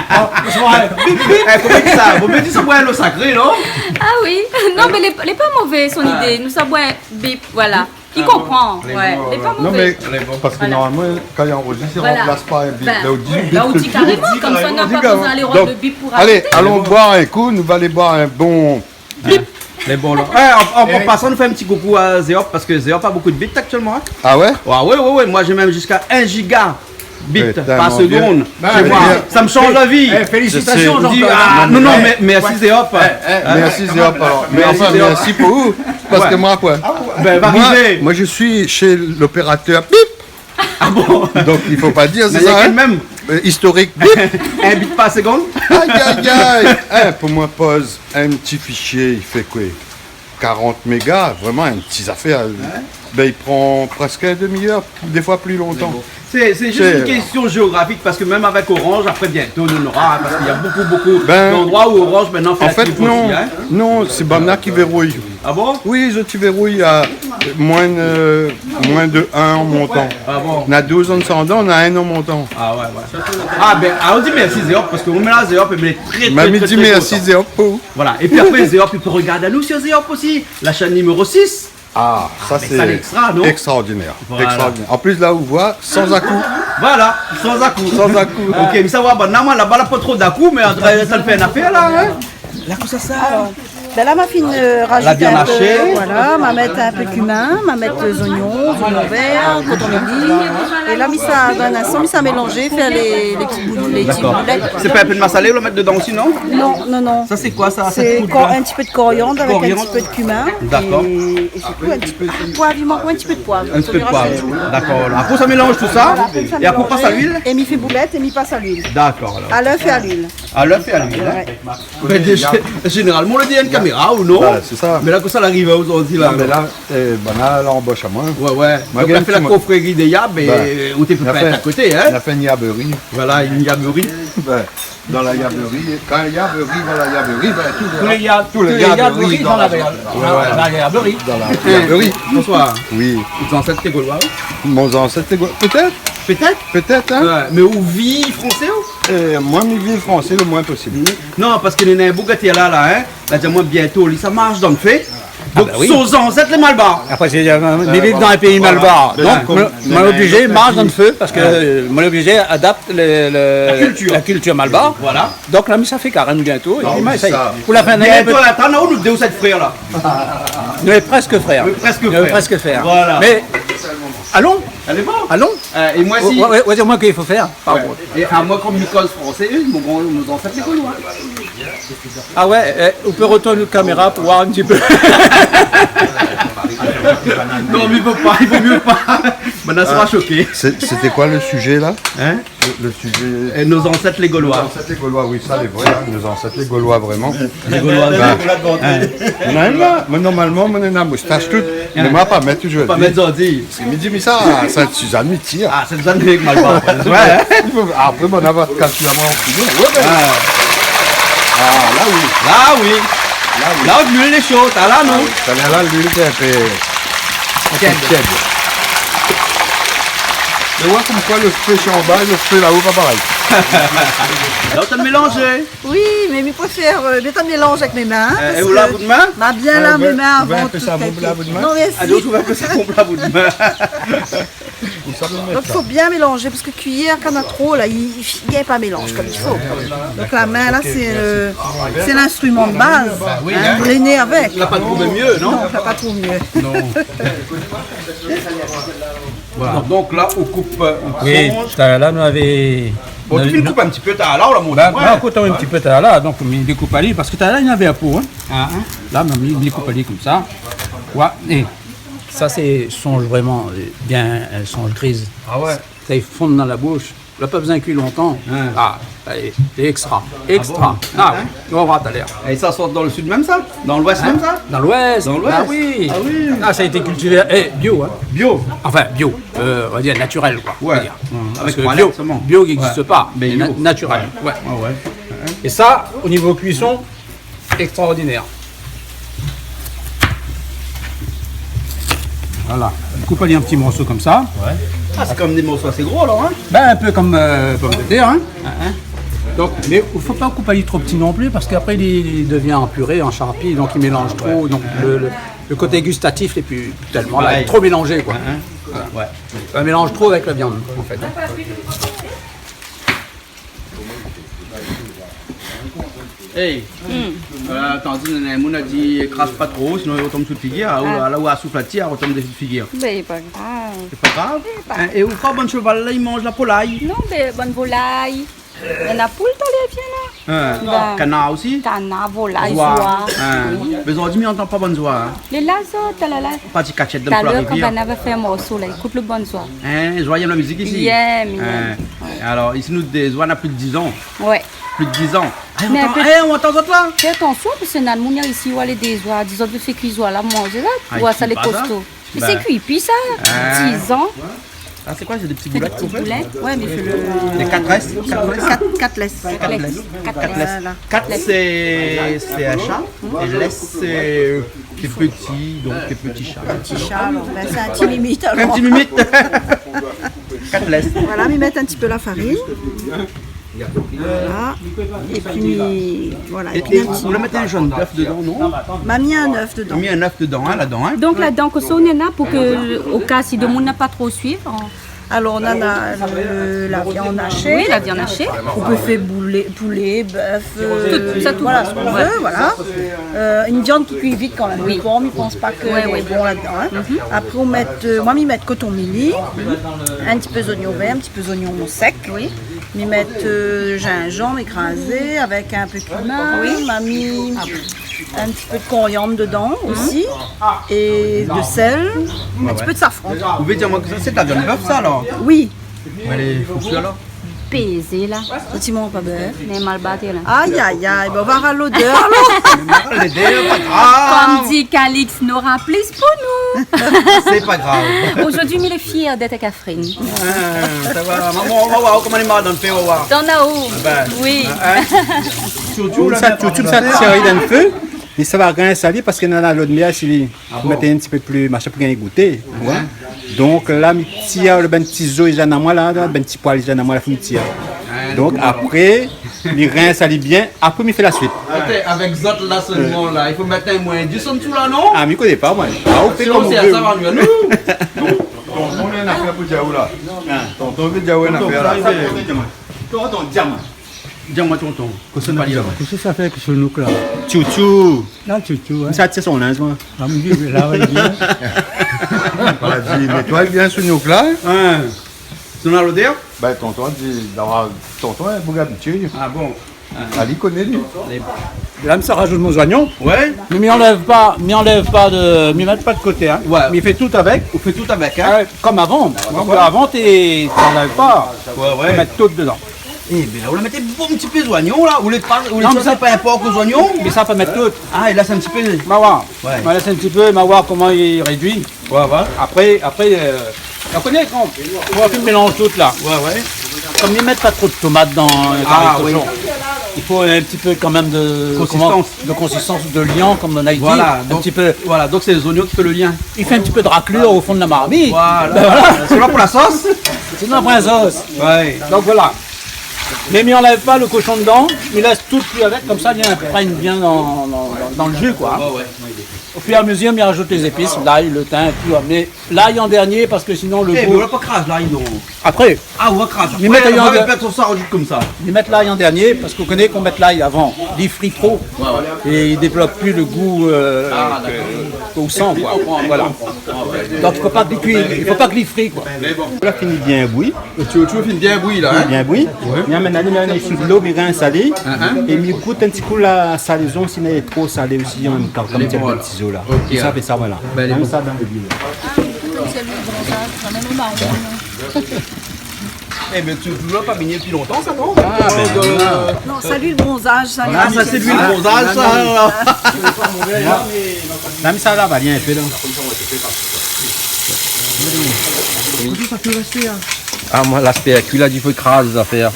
Ah, sa boir in bip, bip. Eh, koman i di sa ? Vo mié di sa boir lo sakré, non ? Ah oui. Non, mé lé, lé pa mové, son idé. Nou sa boir in bip, voilà. I konpran, ouais. Lé pa mové. Non, mé parske normalman, kan i anrozis, i ranplas pa in bip. Bin, la, ou di karéman, komsa, na pa bezoin alé rod de bip pou rajouté. Donk, alé, alon boir in kou, nou va alé boir in bon bip. Lé bon, la. Eh, an, an, an pasan, nou fé in ti koukou a Zéop, parske Zéop na bonpé de bip aktièlman, hein. Ah ouais ? Ah ouais, ouais, ouais. Moin, j'ai même jusqu'à un giga bip par seconde. Putain, mon Dieu. Sa i shanz la vi. Eh, félisitasion, Jean-Claude. Ah, non, non, mé, mèrsi Zéop. Eh, eh, mèrsi Zéop, alor. Mé anfin, mèrsi pou ou, parske moin, koi. Bin, va arivé. Moi, moi, je suis chez l'opérateur bip. Ah bon ? Donk, i fo pa dir, sé sa, hein ? Mé na kèl mèm ? Euh, historique. Bip. In bip par segonn. Ay, ay, ay. Hein, pou moin, poz in ti fishié, i fé koi ? karant méga, vréman in ti zafèr. Bin, i pran prèsk in demi-èr, défoi pli lontan. Sé, sé zis in késtion zéografik, parske mèm avèk Orange, apré, bientô, nou nora, parske néna bonpé, bonpé d'androi ousa Orange mintnan i fé la fibre optik, in. Bin, an fèt, non. Non, sé banna ki vérouy. Ah bon ? Oui, zot i vérouy a moin de, moin de in an montan. Ah bon ? Néna douz an désandan, néna in an montan. Ah ouais, ouais. Ah bin, alor di mèrsi Zeop, parske moin la Zeop, mé tré, tré, tré kontan. Mé mi di mèrsi Zeop pou. Voilà. Épi apré, Zeop, i pé rogard anou si Zeop osi. La shèn niméro sis. Ah, sa, sé ékstraordinèr. Ah, mé sa, lé ékstra, non ? Voilà. Ékstraordinèr. An plis, la ou voi, san zakou. Voilà, san zakou. San zakou. OK, mé sa va, banna, moin, laba, la pa tro zakou, mé an tou ka, sa i fé in afèr, la, in ? La, kosa sa ? Alor, bin la, ma fine, euh, rajout in pé, la viann ashé. Voilà, ma mèt in pé kimin, ma mèt, euh, zoignon, zoignon vèr, koton mili. É la, mi sa, dann in instan, mi sa mélanzé, fé lé, lé ti boul-, lé ti boulèt. Dakor. Sé pa in pé de masalé ou la mèt dedan osi, non ? Non, non, non. Sa, sé koi, sa ? Sa i kout kor-, in ti pé de koriand avèk in ti pé de kimin. Koriand. Dakor. É, é sirtou in ti pé, ah, poiv, i mank in ti pé de poiv. In ti pé de poiv. Fo rajout. Dakor. Apré, sa mélanz tousa. Voilà, apré, sa mélanz. É apré, ou pas a luil ? É mi fé boulèt é mi pas a luil. Dakor, alor. A lèf é a luil. A lèf é a luil, in. Ouais. Bin, dé-, zénéralman, ou la di in kaméra, ou non ? Voilà, sé sa. Mé la, kosa la ariv aou zordi, la, alor ? Non, mé la, euh, banna la anbosh amoin. Ouais, ouais. Donk, ou la fé la kofréri dé yab, é ou té pé pa èt a koté, in ? Voilà, in yabéri. Bin, dan la yabéri, kan yabéri, dan la yabéri, bin, tout lé yab, tout lé yab i ri dan la, dan la yabéri. Bonsoir. Oui. Out zansèt té goloi ? Mon zansèt té goloi. Pétèt. Pétèt ? Pétèt, in ? Ouais, mé ou vi fransé, ou ? Euh, moin, mi vi fransé le moin posib. Non, parske néna in boug la di la, la, in. La di amoin bientô, li sa marsh dann fé. Ah, donk, bin oui. Son zansèt lé malbar. Apré, sé, euh, mi viv dan in péi malbar. Voilà. Donk, moin, moin lé oblizé marsh dann fé parske, euh, moin lé oblizé adapt le, le, la kiltir. La kiltir malbar. Voilà. Donk la, mi sa fé karèm bientô. Non, é pi, mé mi sa, pou la fin d'ané, bientô, pétèt. Atann, nou dé ou sèt frèr, la. Nou lé prèsk frèr. Nou lé prèsk frèr. Nou lé prèsk frèr. Voilà. Mé, alon. Alé, bon. Alon. Euh, é moin, si. Ouais, ouais, ouais, sé moin ki fo fé, par kont. É amoin, kom mi koz fransé, mon gran, mon zansèt lé goloi. Ah ouais, eh, ou pé retourn out kaméra pou voir in ti pé. Non, mé i fo pa, i vo myé pa. Banna sra shoké. Ah. Sé, sété koi le sizé, la ? In ? Le, le sizé. Eh, nos ancêtres les Gaulois. Nos ancêtres les Gaulois, oui, sa lé vré, in, nos ancêtres les Gaulois, vréman. Lé goloi, bin, in. Non, non, mé normalman, moin néna moustash tout, mé moin la pa mèt toultan. Pa mèt zordi. Parske mi di, mi sa, Sint-Sizane, mi tir. Ah, Sint-Sizane, mé malbar. Ouais. I fo, apré, moin la kalkil amoin an fini. Ouais, bin. Ah. Ah, la oui. La oui. La oui. La, luil lé sho, la, non ? Ah oui, sa la, luil lé in pé, in pé tièd. Mé ouais, konmkoi le fé laba é le fé laô, pa parèy. La, ou la mélanzé. Oui, mé mi préfèr, euh, mèt in mélanz avèk mé min, in, parske ma bien lav mé min avan tout. Ah ouais, ou vé in pé sa, mon bout la, bout de min ? Non, mèrsi. Ah, donk, ou vé in pé sa, mon bout de min. Donk, i fo bien mélanzé, parske kuiyèr, kan néna tro, la, i, i, i gingn pa mélanz konm i fo. Donk, la min, la, sé, euh, sé linstriman de baz, in, dréné avèk. Ou la pa trouvé myé, non ? Non, ou la pa trouvé myé. Non. Voilà. Donk la, ou koup, euh, ou transh. Oui, talèr la, nou lavé, bon, nou, ou koup in ti pé, talèr la, ou la mont. Bin, la, ou koup in ti pé, talèr la, donk, mi dékoup ali, parske talèr la, li navé in po, in. Ah, in. La, mi dékoup ali konmsa. Ouais, é sa, sé sonz vréman, euh, bien, euh, sonz griz. Ah ouais. Sa i fonn dan la boush. La pa bezoin kui lontan. In. Ah, lé, lé ékstra. Ah bon ? Ékstra. Ah, in ? Nou va voir talèr. É sa i sort dan le sid mèm, sa ? Dan l'ouès mèm, sa ? Dan l'ouès. Dan l'ouès. Ah oui. Ah oui. Ah, sa la été kiltivé, eh, bio, in. Bio. Anfin, bio. Euh, nou va dir natirèl, koi. Ouais. Nou va dir. Avèk bio, bio i égzis pa. Mé na-, natirèl. Ouais, ouais, ouais. É sa, o nivo kuison, ékstraordinèr. Voilà. Ou koup ali an ti morso konmsa. Ouais. Ah, sé konm dé morso asé gro, alor, in ? Bin, in pé konm, euh, pomdetèr, in. In, in. Donk, mé i fo pa koup ali tro pti non pli, parske apré, li, li devien an piré, an sharpi, donk li mélanz tro, donk le, le, le koté gustatif, é pi tèlman, la, tro mélanzé, koi. In, in. Voilà. Ouais. I mélanz tro avèk la viann, an fèt. Hey. Hmm. Euh, atann, néna in moun la di, kras pa tro, sinon i rotonm sou figir. Ah, ou la, la, ou la souf la ti, i rotonm dési figir. Bin, pa grav. Sé pa grav ? Sé pa grav. In, é ou kroi bann shoval la, i manz la volay ? Non, bin, bann volay. Néna poul, talèr i vien la. In. Bin, kanar osi ? Kanar, volay, zoi. Zoi. In. Oui. Mé zordi, mi antann pa bann zoi, in. Lé la, zot, talèr la. Pa ti katièt dan la rivièr. Talèr, kan banna va fé in morso la, i kout le bann zoi. In, zoi i yèm la mizik isi. I yèm, i yèm. In. Ouais. Alor, isi nou dézoi na plis de diz an. Ouais. Plis de diz an. Ah, mé ou antan, eh, ou antan zot la ? Fé atansion, parske na moun isi, ou alé dézoi, di zot vé fé kui zoi la, manzé la, ah, ou sa lé kosto. Mé sé kui pi sa, diz an. Ah, sé koi, sé dé ti boulèt k'ou fé ? Dé ti boulèt. Ouais, mé fé le... Dé katlèt ? Katlèt. Kat, katlèt. Katlèt. Voilà. Kat, sé, sé in sha. É lèt, sé, euh, Ti pti, donk, ti pti sha. Ti sha, alor. Bin, sé in ti mimit, alor. In ti mimit. Katlèt. Voilà, mi mèt in ti pé la farine. Voilà. É pi, voilà. É, é pi in ti... Ou la mèt in zone d'œuf dedan, non ? Ma mi in œuf dedan. Ma mi in œuf dedan, hein, ladan, hein. Donk, ladan, kosa néna pou ke, o ka si demoun la pa tro suiv, an Alor, nana le, la viann ashé. Oui, la viann ashé. Ou pé fé boulé, poulé, bèf, euh, tout, tout sa, tout. Voilà, sak ou vé, voilà. Euh, in viann ki kui vit kan mèm. Oui. Le por, mi pans pa ke lé bon ladan, hein. Apré, ou mèt, euh, moin, mi mèt koton mili, in ti pé zoignon vèr, in ti pé zoignon sèk. Oui. Mi mèt, euh, zinzanm ékrazé avèk in pé kimin. Oui. Ma mi in ti pé de koriann dedan osi, é de sèl, in ti pé de safran. Ou vé dir amoin ke sa sé de la viann bèf, sa, alor ? Oui. Alé, fo kui, alor. Pézé, la. Ou ti manz pa bèf ? Mé mal baté, la. Ay, ay, ay, bon, ou va avoir lodèr, alor. Lodèr, pa grav. Kom di Calix, nora plis pou nou. Sé pa grav. Zordi, mi lé fièr d'èt Kafrine. Ah, sa va, maman, va oir koman lé mal dan le fé, va oir. Dan la ou. Bin, oui. Hein ? Sirtou sa, sirtou sa, tir ali dan le fé. É sa va rin sali parske nana lot mèr, si li mèt in ti pé pli, machin, pou gingn gouté, ou oi. Donk la, mi tir le bann ti zo i zèn amoin la, la, bann ti poil i zèn amoin la, fo mi tir. Donk apré, mi rins ali bien, apré mi fé la suit. Atann, avèk zot la solman la, i fo mèt in moin dis an dsou la, non ? Ah, mi koné pa, moin. Ah, ou fé kom ou vé. Tonton, li na in afèr pou dir aou la. Tonton, li vé dir aou in afèr la. Tonton, di amoin. Di amoin, tonton, kosa ou la di amoin ? Kosa sa fé èk son nouk la ? Tchou-tchou. Non, tchou-tchou, hein. Sa tir son linz, moin. Ah, mi di, la, oui, bien. Voilà, di, nétoy bien son nouk la, hein. Hein. Son lodèr ? Bin, tonton di, non, tonton, hein, boug abitié. Ah bon ? Ah, li koné, li. La, mi sa razout mon zoignon. Ouais. Mé mi anlèv pa, mi anlèv pa de, mi mèt pa de koté, hein. Ouais. Mi fé tout avèk. Ou fé tout avèk, hein. Ouais, kom avan. Avan, té, té anlèv pa. Ouais, ouais. Ou mèt tout dedan. Eh bin la, ou la mèt in bon ti pé zoignon la, ou lé pa, ou lé... Non, mé sa, sé pa in por ke zoignon. Mé sa, pa mèt tout. Ah, i lès in ti pé. Ma oir. Ouais. Ma lès in ti pé, ma oir koman i rédui. Ouais, ouais. Apré, apré, euh, ou koné kan, ou va mélanz tout la. Ouais, ouais. Kom i mèt pa tro de tomat dan le kari koshon. Ah, oui. I fo in ti pé kan mèm de, koman, de konsistans, de lian, kom nou la di. Voilà, in ti pé. Voilà, donk sé lé zoignon ki fé le lien. I fé in ti pé de raklur o fon de la marmit. Voilà. Bin voilà. Sé pa pou la sos. Sé pa pou la sos. Ouais. Donk voilà. Mé mi anlèv pa le koshon dedan, mi lès tout kui avèk, komsa li inprègn bien dan, dan, dan, dan le ji, koi. Ouais, ouais. O fur é a mezir, mi razout lé zépis, lay, le tin, tout, mé lay an dernié, parske sinon le gou... Eh, mé ou la pa kraz lay, non ? Apré. Ah, ou va kraz apré. Mi mèt lay an dernié. Ou va mèt sa, razout komsa. Mi mèt lay an dernié, parske ou koné kan ou mèt lay avan, li fri tro. Ouais, ouais. É li dévlop pi le gou, euh, ke, ke ou san, koi. Voilà. Donk i fo pa ke li kui, i fo pa ke li fri, koi. Mé bon. La fini bien boui. Tchou-tchou fine bien boui la, hein ? Bien boui. Ouais. Mi amenn ali, mi amenn ali sou dolo, mi rins ali. Hein, hein. É mi gout in ti kou la salézon, si lé tro salé osi an mèm tan, kom ti zo la. Ok. É sa fé sa, voilà. Bin, lé bon. Sa dan le bi. Ah, mi gout in ti luil bronzaz, kan mèm, o maron. Eh, mé ti, ou la pa bingné dopi lontan, sa, non ? Ah, bin, euh, voilà. Non, sa, luil bronzaz, sa. Ah, sa, sé luil bronzaz, sa, la. La, mé sa la va bien in pé, la. Koman sa fé rèsté, hein ? Ah, moin, laspé kui la, di fo kraz zafèr.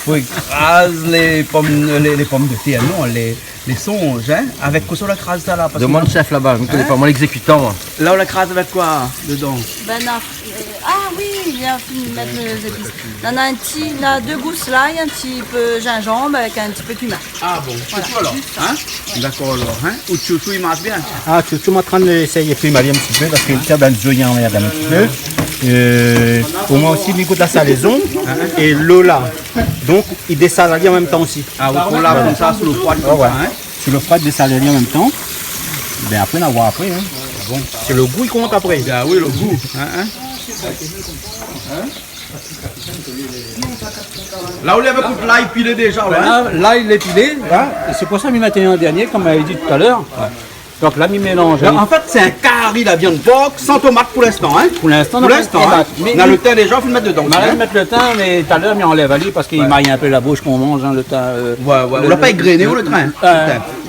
Fo kraz lé pom, lé, lé pom de tèr, non, lé, lé sonz, hein. Avèk kosa ou la kraz sa la, parske... Demann shèf laba, mi koné pa, moin, légzékitan, moin. La, ou la kraz avèk koi dedan ? Bin, non, euh, ah oui, li la fine mèt lé zépis. Nana in ti, nana dé gous lay, in ti pé zinzanm avèk in ti pé kimin. Ah bon, voilà, sé tout alor, hein ? Dakor alor, hein ? Ou tchou-tchou, i marsh bien ? Ah, tchou-tchou, moin, antrin d'éséy fé mali in ti pé, parske li tir dan zoignon, mèrd, in ti pé. Euh, o moin osi, mi gout la salézon, é lo la. Donk, i désal ali an mèm tan osi. Ah, ou la komsa, sou lo froid, komsa, hein ? Ah ouais. Sou lo froid, i désal ali an mèm tan. Bin, apré, nou va oir apré, hein. Bon. Sé lo gou i kont apré. Ah oui, lo gou, hein, hein. La, ou la mèt tout lay pilé déza, ouais. Bin la, lay lé pilé, hein. É sé pou sa mi mèt an dernié, kom mi la di talèr. Ouais. Donk la mi mélanz. An fèt sé in kari la viann por san tomat pou linstan, in. Pou linstan, non, pa de tomat. Mé na lo tin déza, fo mèt dedan osi, in. Mé talèr mi anlèv ali parske li may in pé la boush kan ou manz, in, lo tin. Oué, oué. Ou la pa égréné ou lo tin ?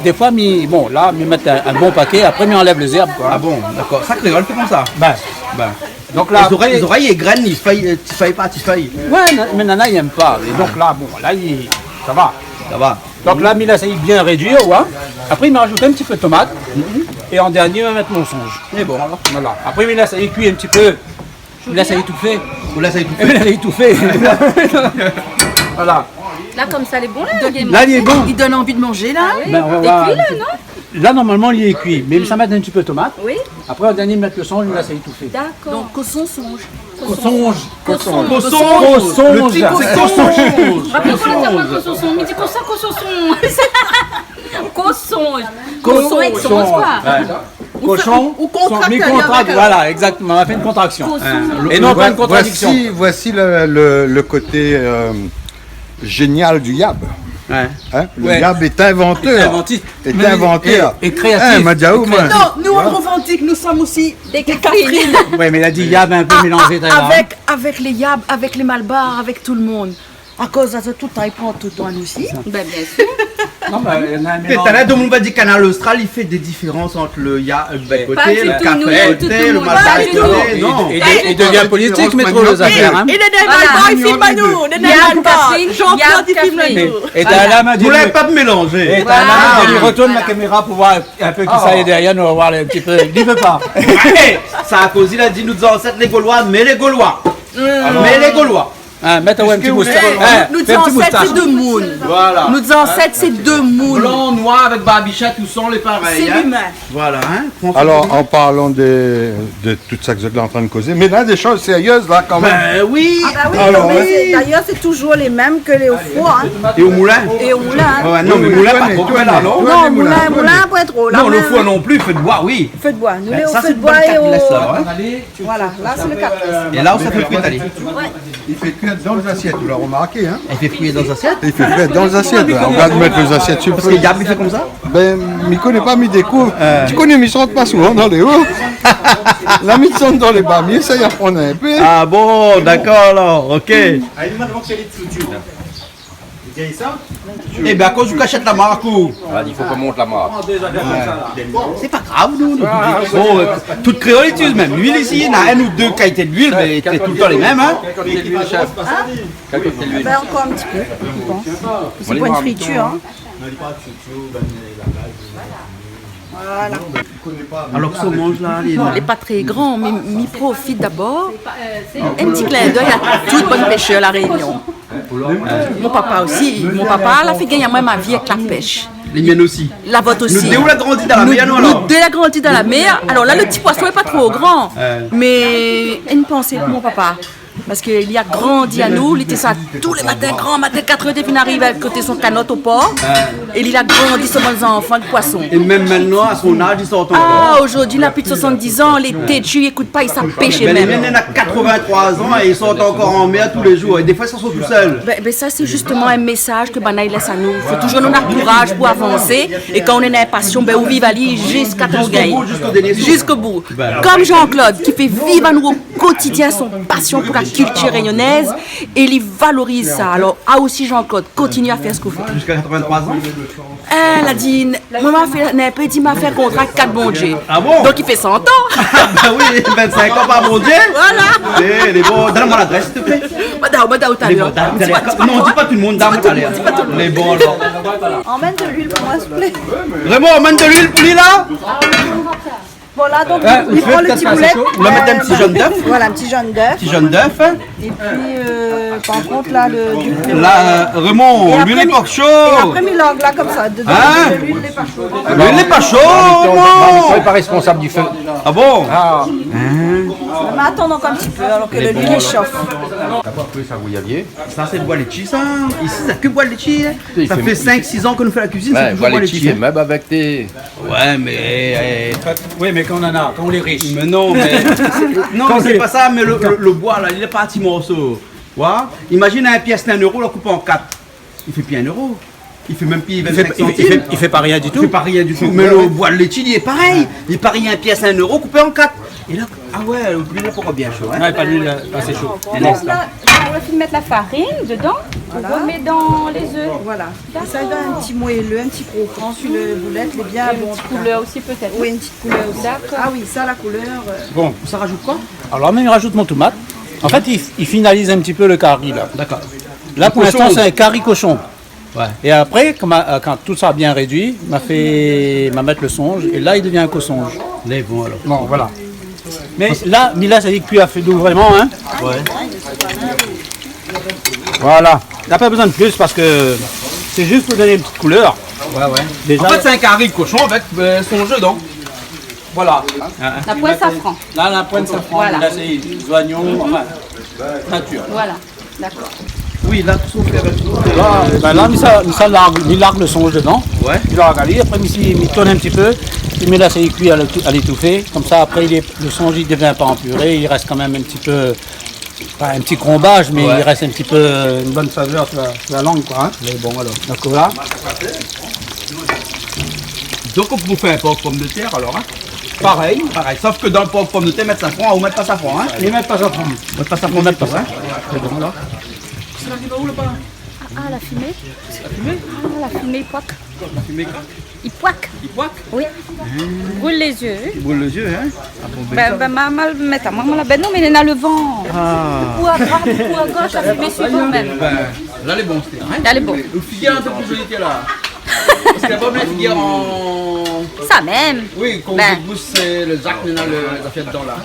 Défoi mi, bon, la mi mèt in, in bon paké, apré mi anlèv lé zèrb, koi. A bon, dakor. Sa kréol i fé konmsa. Bin. Donk la, lé zorèy, apré lé zorèy i égrèn, i fèy, ti fèy par ti fèy. Oué, non, mé nana i èm pa. É donk la, bon, la i, sa va. Sa va. Donk la mi lès ali bien rédui, oué. Apré mi razout in ti pé tomat. É an dèrnié mi mèt mon sonz. Sé bon alor. Voilà. Apré mi lès ali kui in ti pé. Mi lès ali étoufé. Ou lès ali étoufé. Mi lès ali étoufé. Voilà. La konmsa lé bon la. La lé bon. I donn anvi manzé la. A oui. Bin oué. É kui la, non ? La normalman li lé kui, mé mi sa mèt in ti pé tomat. Oui. Apré an dèrnié mi mèt lo sonz, mi lès ali étoufé. Dakor. Donk koson sonz. Koson sonz. Koson sonz. Lo tit sé koson sonz. Rapèl amoin lo ti koson sonz. Mi di kosa, koson sonz ? Koson sonz. Koson èk sonz, koi. Oué. Koson, ou kontrakt, mi kontrakt, voilà, égzaktoman. Nou la fé in kontraksion. Koson. É non pa in kontradiksion. Voici, voici le, le, le côté, euh, génial du yab. Oué. Hein ? Le yab est inventeur. Inventif. Est inventeur. É, é kréatif. Hein, Madiaou, moi. Non, nous, on revendique, nous sommes aussi des Kafrine. Oué, mé la di yab in pé mélanzé talèr, in. Avèk, avèk lé yab, avèk lé malbar, avèk tout lo moun. Akoz sa, tout tan i pran tout dan nou osi. Bin, bien sir. Non, mé na in mélanz. Talèr tout lo moun va di Kanal Austral i fé dé diférans ant lo ya-, euh, bèl koté, lo kafré, lo malbar, non. Pa ditou, nou, tout lo moun. É, é, é devien politik, mé tro lé zafèr, in. É, é lé malbar i film pa nou, lé malbar. Yab Kafrine, Jean-Claude i film nou. Yab Kafrine. É talèr la ma di, nou la pa mélanzé. É talèr la ma di, retourn la kaméra pou voir in pé kisa lé dèrièr, nou va voir in ti pé. Li vé pa. Oué, sa akoz li la di nou zansèt lé Goloi, mé lé Goloi. Mé lé Goloi. In, mèt in ti moustash. Parske nou, nou, nou zansèt sé dé moun. Voilà. Nou zansèt sé dé moun. Blan, noir, avèk barbichèt, tout sa lé parèy, in. Sé limin. Voilà, in. Alor, an parlan de, de tout sa ke zot lé antrin kozé, mé la, dé shoz sérié la kan mèm. Bin oui. A ba oui, alor, non, mé sé, dayèr sé touzour lé mèm ke lé o four, in. É o moulin. É o moulin, in. Oué, non, mé moulin pa tro, la, non ? Non, moulin, moulin pa tro la. Non, lo four non pli, fé d'boi, oui. Fé d'boi. Nou lé o fé d'boi é o, voilà, la sé lo katrès. É la ou sa fé frir ali. Oué. I fé kui dan lé zasièt, ou la romarké, in ? I fé frir dan lé zasièt ? I fé frir dan lé zasièt, la. Ou gard, mèt lé zasièt si lo fé. Parske yab i fé konmsa ? Bin, mi koné pa, mi dékouv. Ti koné, mi sort pa souvan dan lé o. La mi sort dan lé ba, mi éséy aprann in pé. A bon, dakor alor, OK. É bin, akoz ou kashèt la mark, ou ? A, i fo pa mont la mark. Sé pa grav, nou, nou. Bon, euh, tout kréol i itiliz mèm luil isi, na inn ou dé kalité d'luil, mé sé tout lo tan lé mèm, in. Kèl kalité d'luil, chèf ? Kèl kalité d'luil ? Bin, ankor in ti pé, mi pans. Sé pou in fritir, in. Voilà. Alor ke sa ou manz la, lé, lé pa tré gran, mé mi profit dabor. In ti klin d'èy a tout bann péshèr La Rényon. Mon papa osi, mon papa la fé gingn amoin ma vi èk la pèsh. Lé mienn osi. La vot osi. Nou dé la grandi dan la mèr, nou, alor. Nou dé la grandi dan la mèr. Alor la, lo ti poison lé pa tro gran. Oué. Mé in pansé pou mon papa. Parske li la grandi anou, li té sa tou lé matin, gran matin, katrèr, té fine ariv koté son kanot o por. É li la grandi son bann zanfan èk poison. É mèm mintnan, a son az, li sort ankor. A, zordi, li na plis de soisann-diz an, lé tétu, li ékout pa, li sa pèsh mèm. Mé li na katrevin-troi an é li sort ankor an mèr tou lé zour. É défoi, li sort tousèl. Bin, bin, sa, sé zistoman in mésaz ke banna i lès anou. Fo touzour nou na kouraz pou avansé. É kan ou néna in pasion, bin, ou viv ali ziska tan ou gingn. Ziska bout, ziska o dèrnié souf. Ziska bout. Bin. Kom Jean-Claude, ki fé viv anou o kotidien son pasion pou la kiltir rényonèz é li valoriz sa. Alor, a osi Jean-Claude, kontinié a fé sak ou fé. Ziska katrevin-troi an ? In, la di, moin ma fé, na in pé di ma fé in kontra kat Bondié. A bon ? Donk i fé san an. A ba oui, vin-sink an par Bondié. Voilà. É, lé bon, donn amoin ladrès, siouplé. Madaou, madaou, talèr. Lé bon, talèr. Di pa, di pa, non, di pa tout lo moun, donn amoin talèr. Di pa tout lo moun. Lé bon, alor. Emmène de l'huile pour moi, s'il vous plaît. Raymond, emmène de l'huile pou li la. Voilà, donk, in, i pran lo ti boulèt. Ou va mèt in ti zone d'œuf. Voilà, in ti zone d'œuf. Ti zone d'œuf, in. É pi, euh, par kont, la, lo, du kou, la, euh, Raymond, luil lé pa sho. É apré, mi larg la konmsa, dedan, in ? Luil lé pa sho. Luil lé pa sho, non. Lé pa responsab du fé. A bon ? A. In ? Mé atann ankor in ti pé, alor ke luil i shof. Sa sé boi létshi, sa. Isi, sa ke boi létshi, in. Sa fé sink, sis an ke nou fé la kuizine, sé touzour boi létshi, in. Oué, mé, euh, oui, mé kan ou néna, kan ou lé rish. Mé non, mé, non, mé sé pa sa, mé lo, lo, lo boi la, li lé par ti morso. Oué. Imazine in piès in éro, la koup an kat. I fé pi in éro. I fé mèm pi vin-sink santim. I fé, i fé, i fé pa rien ditou. I fé pa rien ditou. Mé lo boi létshi, li lé parèy. Li lé parèy, in pièce, in éro, koupé an kat. É la, ah oué, luil la pankor bien sho, in. Non, pa luil la, asé sho. Donk la, nou la fine mèt la farine dedan, nou romèt dan lé zèf. Voilà. É sa i donn in ti moelleux, in ti krokant su lo boulèt, lé bien bon. In ti koulèr osi, pétèt. Oui, in ti koulèr osi. Dakor. Ah oui, sa, la koulèr, euh. Bon, sa rajout koi ? Alor, mi rajout mon tomat. An fèt, i, i finaliz in ti pé lo kari, la. Dakor. La, pou linstan, sé in kari koshon. Oué. É apré, kan, euh, kan tout sa la bien rédui, ma fé, ma mèt lo sonj, é la, li devien in kosonj. Lé bon, alor. Bon, voilà. Mé la, mi lès ali kui a fé dou vréman, in. Oué. Voilà. Na pa bezoin de plis parske sé zis pou donn in ti koulèr. Oué, oué. Déza, an fèt, sé in kari koshon avèk, euh, sonj dedan. Voilà. Na poin safran. La, na poin safran. Voilà. La, sé zoignon, anfin, natir. Voilà. Dakor. Oui, la, tout sa fé avèk, euh, la, bin la, mi sa, mi sa larg, mi larg lo sonj dedan. Oué. Mi larg ali, apré, mi, si, mi tourn in ti pé, mi lès ali kui a l'étou-, a létoufé. Konmsa, apré, li lé, lo sonj, li devien pa an puré, i rès kan mèm in ti pé, pa in ti kronbaz, mé i rès in ti pé, euh, in bone savèr su la, su la lang, koi, in. Lé bon, alor. Donk, voilà. Donk, ou pé fé in por pomdetèr, alor, in ? Parèy. Parèy. Sof ke dan lo por pomdetèr, mèt safran, ou mèt pa safran, in ? Ou mèt pa safran. Ou mèt pa safran, ou mèt pa safran. Lé bon, alor. Sa i ariv aou, laba ? Ah, ah, la fimé. La fimé ? Ah, la fimé, i poik. La fimé koi ? I poik. I poik ? Oui. Bril lé zié, oui. Bril lé zié, in ? Ah bon, bin, bin, ma, ma mèt amoin, moin la, bin non, mé néna lo van. Ah. Pou a droit, pou a gosh, la fimé suiv aou mèm. Bin, la, lé bon, sé, in ? La, lé bon. Lo figir in pé pli zoli ke la. Parske la, bon, lo figir an... Sa mèm. Oui, kan ou gous, sé lo zak, néna lo, lo zafèr dedan, la.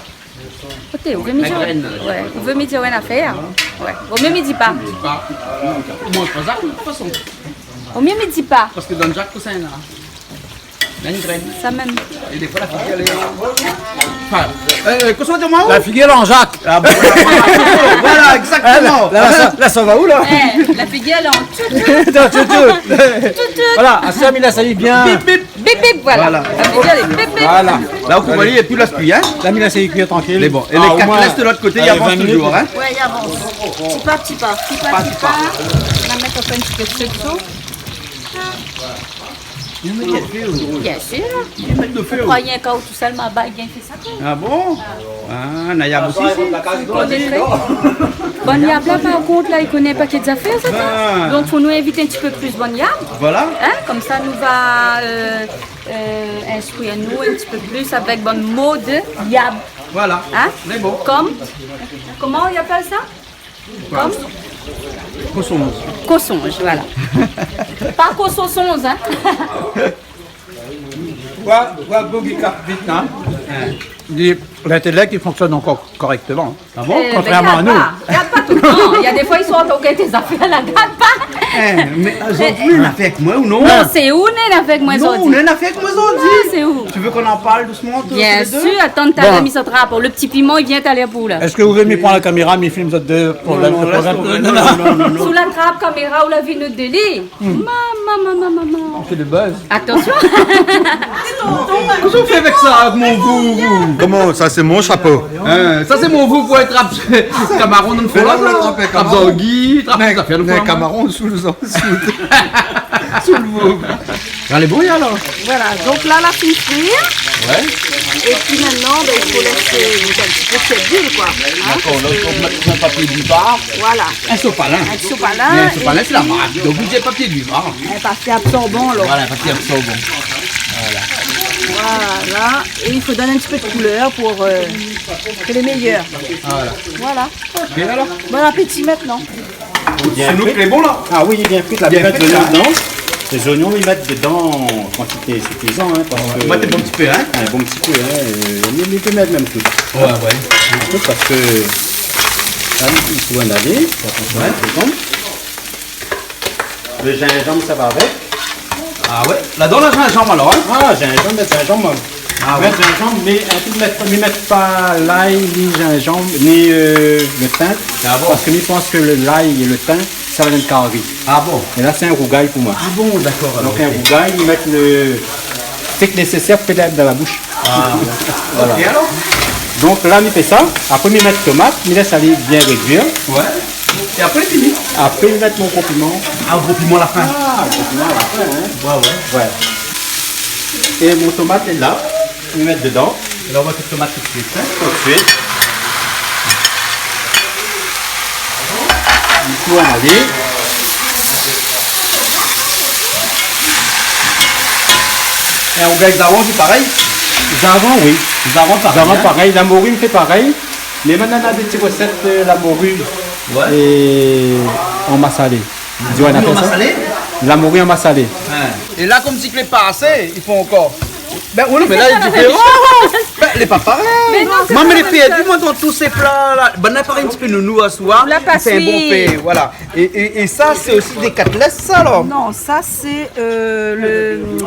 Oté, ou vé mi di, la grène, oué, ou vé mi di in afèr. Oué. Vo mié mi di pa. Di pa. Ou manz pa sa, de tout fason. Vo mié mi di pa. Parske dan zak, kosa néna ? Néna in grène. Sa mèm. É défoi, la figir, èl lé, anfin, euh, kosa ou di amoin ? La figir lé an zak. Ah bon, voilà, égzaktoman. La, la, sa, la, sa va ou, la ? Eh, la figir lé an tout, tout. Tout, tout, tout. Tout, tout. Voilà, asé, mi lès ali bien. Bip, bip. Bip, bip, voilà. Voilà. La figir lé bip, bip. Voilà. La, ou pé alé, épi la, sé kui, in ? La, mi lès ali kui trankil. Mé bon, é lé kat i rès de lot koté, i avans touzour, in ? Oué, i avans. Ti pa, ti pa. Ti pa, ti pa. Nou va mèt ankor in ti pé de sèl. Bien sir. Ou kroi in kaou tousèl, ma ba, i gingn fé sa, koi. Ah bon ? Ah, na yab osi isi. Ou koné. Bann yab la, par kont, la, i koné pa kèl zafèr, sa, koi. Ah. Donk, fo nou invit in ti pé plis bann yab. Voilà. In, konmsa, nou va, euh, euh, instrir anou in ti pé plis avèk bann mo de yab. Voilà. In ? Mé bon. Kom, koman i apèl sa ? Kom ? Kosonj. Kosonj, voilà. Pa kososonj, in. Koi, koi, Bogi Kap vit, in. Li, lintélèk, li fonksionn ankor korèktoman. Ah bon ? Eh, kontrèrman a nou. Gard pa, gard pa toultan. Na défoi, i sort ankor té zafèr la, gard pa. Eh, mé, euh, zordi, ou néna in afèr avèk moin ou non ? Non, sé ou néna in afèr avèk moin zordi. Non, ou néna in afèr avèk moin zordi. Non, sé ou. Tu veux qu'on en parle doucement, tous les deux ? Bien sir, atann, talèr, bon, mi sort rapor. Lo ti piman, li vien talèr pou la. Èske ou vé mi pran la kaméra, mi film zot dé pou la, non, non, lès tomé, non, non, non, non. Sou la trap kaméra, ou la vi nout délé. Hmm. Maman, maman, maman. Ou fé lo buzz. Atansion. Kosa ou fé avèk sa, avèk mon vou, vou ? Koman sa, sé mon shapo ? Hein, sa sé mon vou pou atrap kamaron dan lo fon la, trap zangi, trap tout sa, fé lo fon. Mé kamaron sou lo, sou, sou lo vou. Alé, bon, alor. Voilà, donk la, la fine frir. Ouais. Épi mintnan, bin, i fo lès, euh, in ti pé d'luil, koi. Hein, dakor, parske la, ou mèt in papié d'huit bar. Voilà. In sopalin. In sopalin. Mé in sopalin, sé la mark. Donk, ou di papié d'huit bar. In papié absorban, alor. Voilà, in papié absorban. Voilà. Voilà. É i fo donn in ti pé d'koulèr pou, euh, sé lo méyèr. Voilà. Voilà. Bon apéti mintnan. Lé bien frit. Sé nou ki lé bon la. Ah oui, lé bien frit la. Bien frit, la. Lé zonion, mi mèt dedan an kantité sifizan, hein, parske... Ouais, mèt in bon ti pé, hein. In bon ti pé, hein, euh, mi, mi pé mèt mèm tout. Ouais, ouais. Tout parske la, i fo in alé, fo atansion, ouais, i fo atann. Lo zinzanm, sa va avèk. Ah ouais. Ladan, la zinzanm alor, hein ? Ah, zinzanm, mèt zinzanm, hein. Ah ouais. Mèt zinzanm, mé in kou, mèt, mi mèt pa lay, ni zinzanm, ni, euh, lo tin. Ah bon ? Parske mi pans ke lo lay é lo tin, sa va donn kari. Ah bon ? É la, sé in rougay pou moin. Ah bon, dakor, alor, ok. Donk, in rougay, mi mèt lo, sak lé nésésèr pou fé dan la boush. Ah. Voilà. Ok, alor ? Donk la, mi fé sa. Apré, mi mèt tomat, mi lès alé bien rédui. Ouais. É apré, fini. Apré, mi mèt mon gro piman. Ah, gro piman la fin. Ah, gro piman la fin, hein. Ouais, ouais. Ouais. É mon tomat lé la, mi mèt dedan. É la, ou va mèt tomat tout suit, hein. Tout suit. Mi tourn ali. É ou gingn zaran, sé parèy ? Zaran, oui. Zaran, parèy, hein. Zaran, parèy. La mori, mi fé parèy. Mé mintnan, néna dé ti rosèt, euh, la mori. Ouais. É an masalé. Di, ouais, an masalé ? La mori an masalé. Hein. É la, konm si lé pa asé, i fo ankor. Ben, oui, mé la, li di, oh, ben, lé pa parèy. Mé non, sé pa konmsa. Mé lé pèrdi, moin, dan tout sé pla la. Ben, la, parèy, in ti pé nounou aswar. Ou la pa suiv. Voilà. É, é, é sa, sé osi dé katlèt, sa, alor ? Non, sa, sé, euh, le,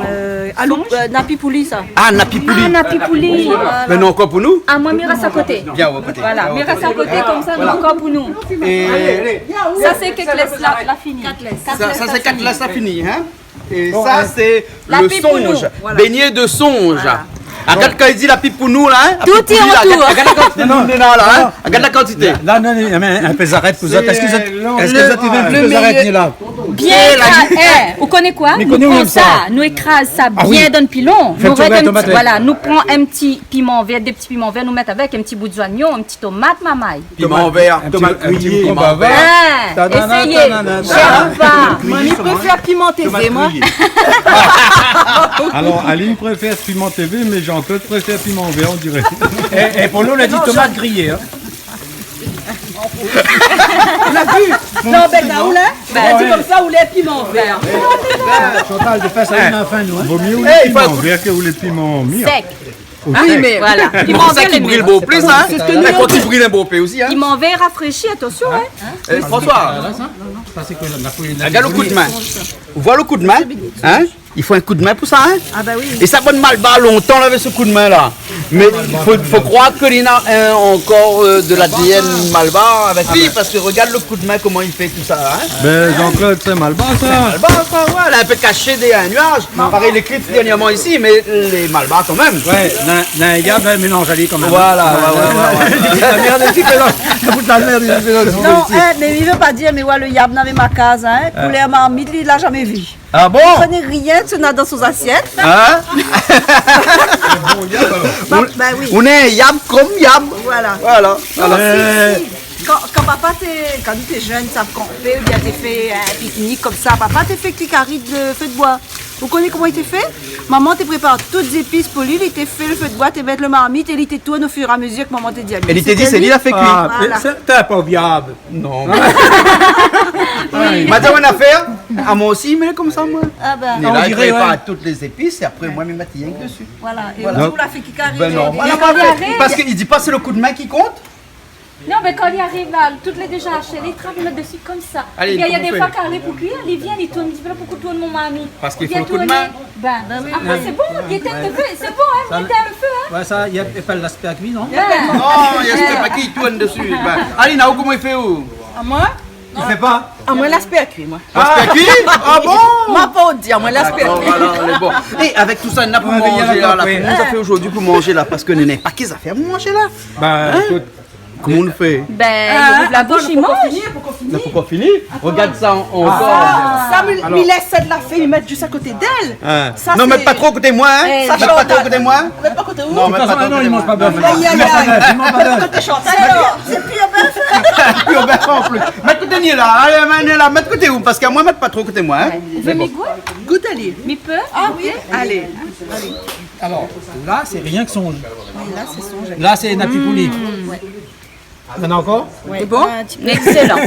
euh, alou-, euh, napi pouli, sa. Ah, napi pouli. Ah, napi pouli. Voilà. Mé non, ankor pou nou ? Ah, moin, mi rès a koté. Bien, ouais, koté. Voilà, mi rès a koté, konmsa, nou, ankor pou nou. É sa, sé katlèt la, la fini. Sa, sa, sé katlèt la fini, hein ? É sa, sé le sonj. La pip pou nou, voilà. Bégné de sonj. Voilà. Agard kan li di la pip pou nou, la, hein ? Tout i antour. Agard, agard la kantité. Non, non, la, hein ? Agard la kantité. La, non, non, mé in pé zarèt pou zot. Èske zot, èske zot i vé in pé zarèt, ni la ? Bien, é la, é, ou koné koi ? Nou pran sa, nou ékraz sa bien dan pilon. Ah oui. Nou mèt in ti, voilà, nou pran in ti piman vèr, dé ti piman vèr, nou mèt avèk in ti bout zoignon, in ti tomat, marmay. Piman vèr, in ti, tomat griyé, in ti konkonm vèr. Ah, éséyé. Tanana, tanana. Moin, mi préfèr piman tévé, moin. Tomat griyé. Alor, Aline préfèr piman tévé, mé Jean-Claude préfèr piman vèr, on diré. É, é pou nou, nou la di tomat griyé, hein. Ou la vi ? Non, ben, la, ou la, ben, di konmsa, ou lé piman vèr. Chantal, de fé sa, in afèr, nou, hein. Vo myé ou lé piman vèr ke ou lé piman mir. Sèk. Ah oui, mé voilà. Piman vèr, sa ki bril bonpé, sa, hein. Sé sak nou di. Kan i bril bonpé osi, hein. Piman vèr rafréshi, atansion, hein. Eh, François. Agard le koudmin. Ou voi le koudmin, hein ? I fo in koudmin pou sa, hein ? Ah, ben oui. É sa, bann malbar, lontan, lavé se koudmin la. Mé fo, fo kroir ke li na in, ankor, euh, de l'A D N malbar avèk li, parske regard le koudmin, koman li fé tout sa, hein ? Ben, Jean-Claude, sé malbar, sa. Sé malbar, sa, ouais. La, in pé kashé dèryèr in nuaz. Parèy, lé klip dèrnyèrman isi, mé lé malbar kan mèm. Ouais, na, na, yab, hein, mélanz ali kan mèm. Voilà, ouais, ouais, ouais, ouais. La mèrd, in ti pé la, la bout la mèrd, in ti pé la. Non, hein, mé i vé pa dir, mé ouais, le yab, navé ma kaz, hein. Koulèr marmit, li la zamé vi. Ah bon ? Ou koné rien, ou néna dan son zasièt. Hein ? Bah, bah oui. Ou, ou lé yab konm yab. Voilà. Voilà, voilà. Non, si, si. Kan, kan papa té, kan nou té jenn, sa, kanpé, oubien té fé in piknik konmsa, papa té fé kari de fé d'boi. Ou koné koman li té fé ? Momon té prépar tout zépis pou li, li té fé le fé d'boi, té mèt le marmit é li té tourn o fur é a mezir ke momon té di ali. É li té di, sé li la fé kui. Voilà. Ah, sé, té pa viab. Non. Oui. Ma di aou in afèr, amoin osi, mé konmsa, moin. Ah ben. Ni la, i prépar tout lé zépis é apré, moin, mi mèt rienk dési. Voilà. É ou la fé ki kari ? Ben non, voilà, parske li di pa sé le koudmin ki kont. Non, mé kan li ariv la, tout lé déza ashé, li trap, li mèt dési konmsa. Alé, épi, néna défoi, kan li ariv pou kuir, li vien, li tourn, li di, "Mé la, poukosa ou tourn mon marmit?" Parske i fo le koudmin. Ben, ben oui. Apré, sé bon, li étinn le fé, sé bon, hein, li étinn le fé, hein. Ouais, sa, i apèl laspèrkui, non ? Ben. Non, i apèl pa ki tourn dési. Ben, Aline, ou, koman i fé, ou ? Ah, moin ? I fé pa ? Ah, moin, laspèrkui, moin. Laspèrkui ? Ah bon ? Ma pa di, moin, laspèrkui. Dakor, alor, lé bon. É avèk tout sa, na pou manzé la, la, koman sa fé zordi pou manzé la ? Parske néna pa ki zafèr pou manzé la. Ben, ékout, Koman nou fé ? Ben, nou rouv la boush, nou manz. Atann, nou la pankor fini. Regard sa an-, ankor. Sa, mi, mi lès sèt la fé, mi mèt zis a koté d'èl. Non, mèt pa tro koté moin, hein. Mèt pa tro koté moin. Mèt pa koté ou ? Non, mèt pa tro koté moin. Aïe, aïe, aïe. Mèt koté Chantal. Sé pir bèf. Pir bèf an plis. Mèt koté ni la. Alé, mèt la, mèt koté ou, parske moin, mèt pa tro koté moin, hein. Ou vé mi gout ? Gout, alé. Mi pé ? Ah oui. Alé. Alor, la, sé rienk sonj. Oui, la, sé sonj. La, sé napi pouli. Néna ankor ? Oui. Sé bon ? Excellent.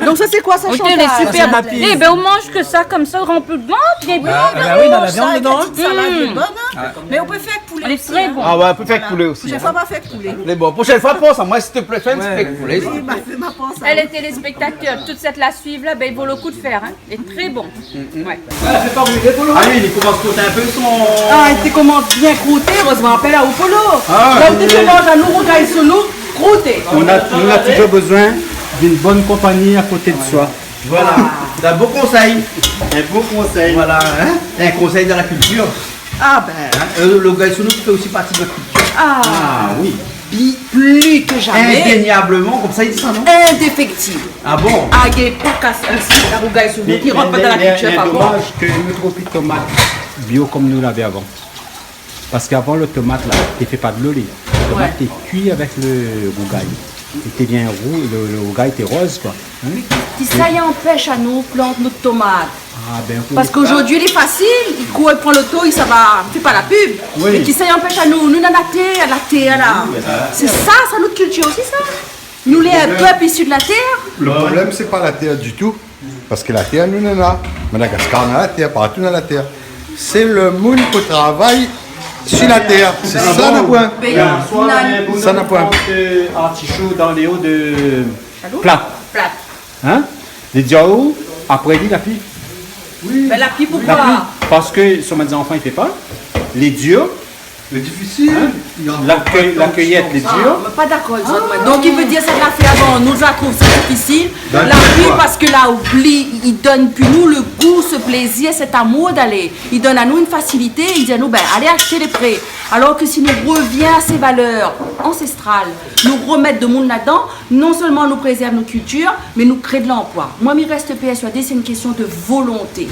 Donk sa, sé koi sa, Chantal ? Sa, sé napi. Eh ben, ou manz ke sa konmsa, ou ranpli le vant, bien. Ah ben oui, néna la viann dedan, hein. Lé bon, hein. Mé ou pé fé èk poulé osi, hein. Ah ouais, ou pé fé èk poulé osi, hein. Proshèn foi, va fé èk poulé. Lé bon. Proshèn foi, pans amoin, si ou pé fé in ti pé èk poulé. Oui, ba, fé ma pans amoin. Lé téléspèktatèr, tout sèt la suiv la, ben, i vo le kou de fèr, hein. Lé tré bon. Ouais. Ah oui, li komans kroté in pé son... Ah, li komans bien kroté, érèzman apèl aou Polo. La ou té fé manz anou, rougay sou nou, kroté. Nou na, nou na touzour bezoin d'in bone konpagni a koté de soi. Voilà. Sé in bon konsèy. In bon konsèy. Voilà, hein. In konsèy dan la kiltir. Ah ben. Hein, euh, le rougay sou nou i fé osi parti de la kiltir. Ah oui. Bi-, pli ke zamé. Indéniablement, konmsa i di sa, non ? Indéfektib. Ah bon ? Agé pa kas in sik la rougay sou nou ki rant pa dan la kiltir, pa bon. Mé, mé, mé domaz ke nou trouv pi tomat bio konm nou lavé avan. Parske avan, lo tomat la, té fé pa dolo, li. Lo tomat té kui avèk lo rougay. Li té bien rou-, lo, lo rougay té roz, koi. In ? Mé ki, kisa i anpèsh anou plant nout tomat ? Ah, bin, pou... Parske zordi lé fasil, i kour, i pran loto, i sava, fé pa la pib. Oui. Mé kisa i anpèsh anou, nou néna la tèr, la tèr la. Oui, mé sa, sé sa, sa nout kiltir osi sa. Nou lé in pèp isi de la tèr. Lo problèm, sé pa la tèr ditou. Parske la tèr, nou néna. Madagaskar néna la tèr, partou néna la tèr. Sé lo moun pou travay si la tèr. Sé sa nout poin. Bin, sa nout poin. Artisho dan lé o de Plat. Plat. In ? Lé dir, apré li, la pli. Oui. Bin, la pli, poukoi ? La pli, parske son bann zanfan i fé pa. Lé dir. Lé difisil. In ? La kèy-, la kèyèt, lé dir. Ah, mé pa dakor, zot, moin. Donk, i vé dir, sa la fé avan, nou la trouv sa difisil. La pli, parske la pli, i donn pi nou lo gou, se plézir, sèt amour d'alé. I donn anou in fasilité, i di anou, bin, alé ashté lé pré. Alor ke si nou revien a sé valèr ansestral, nou romèt domoun ladan, non sèlman nou prézèrv nout kiltir, mé nou kré de lanploi. Moin, mi rès pèrsuadé, sé in késtion de volonté.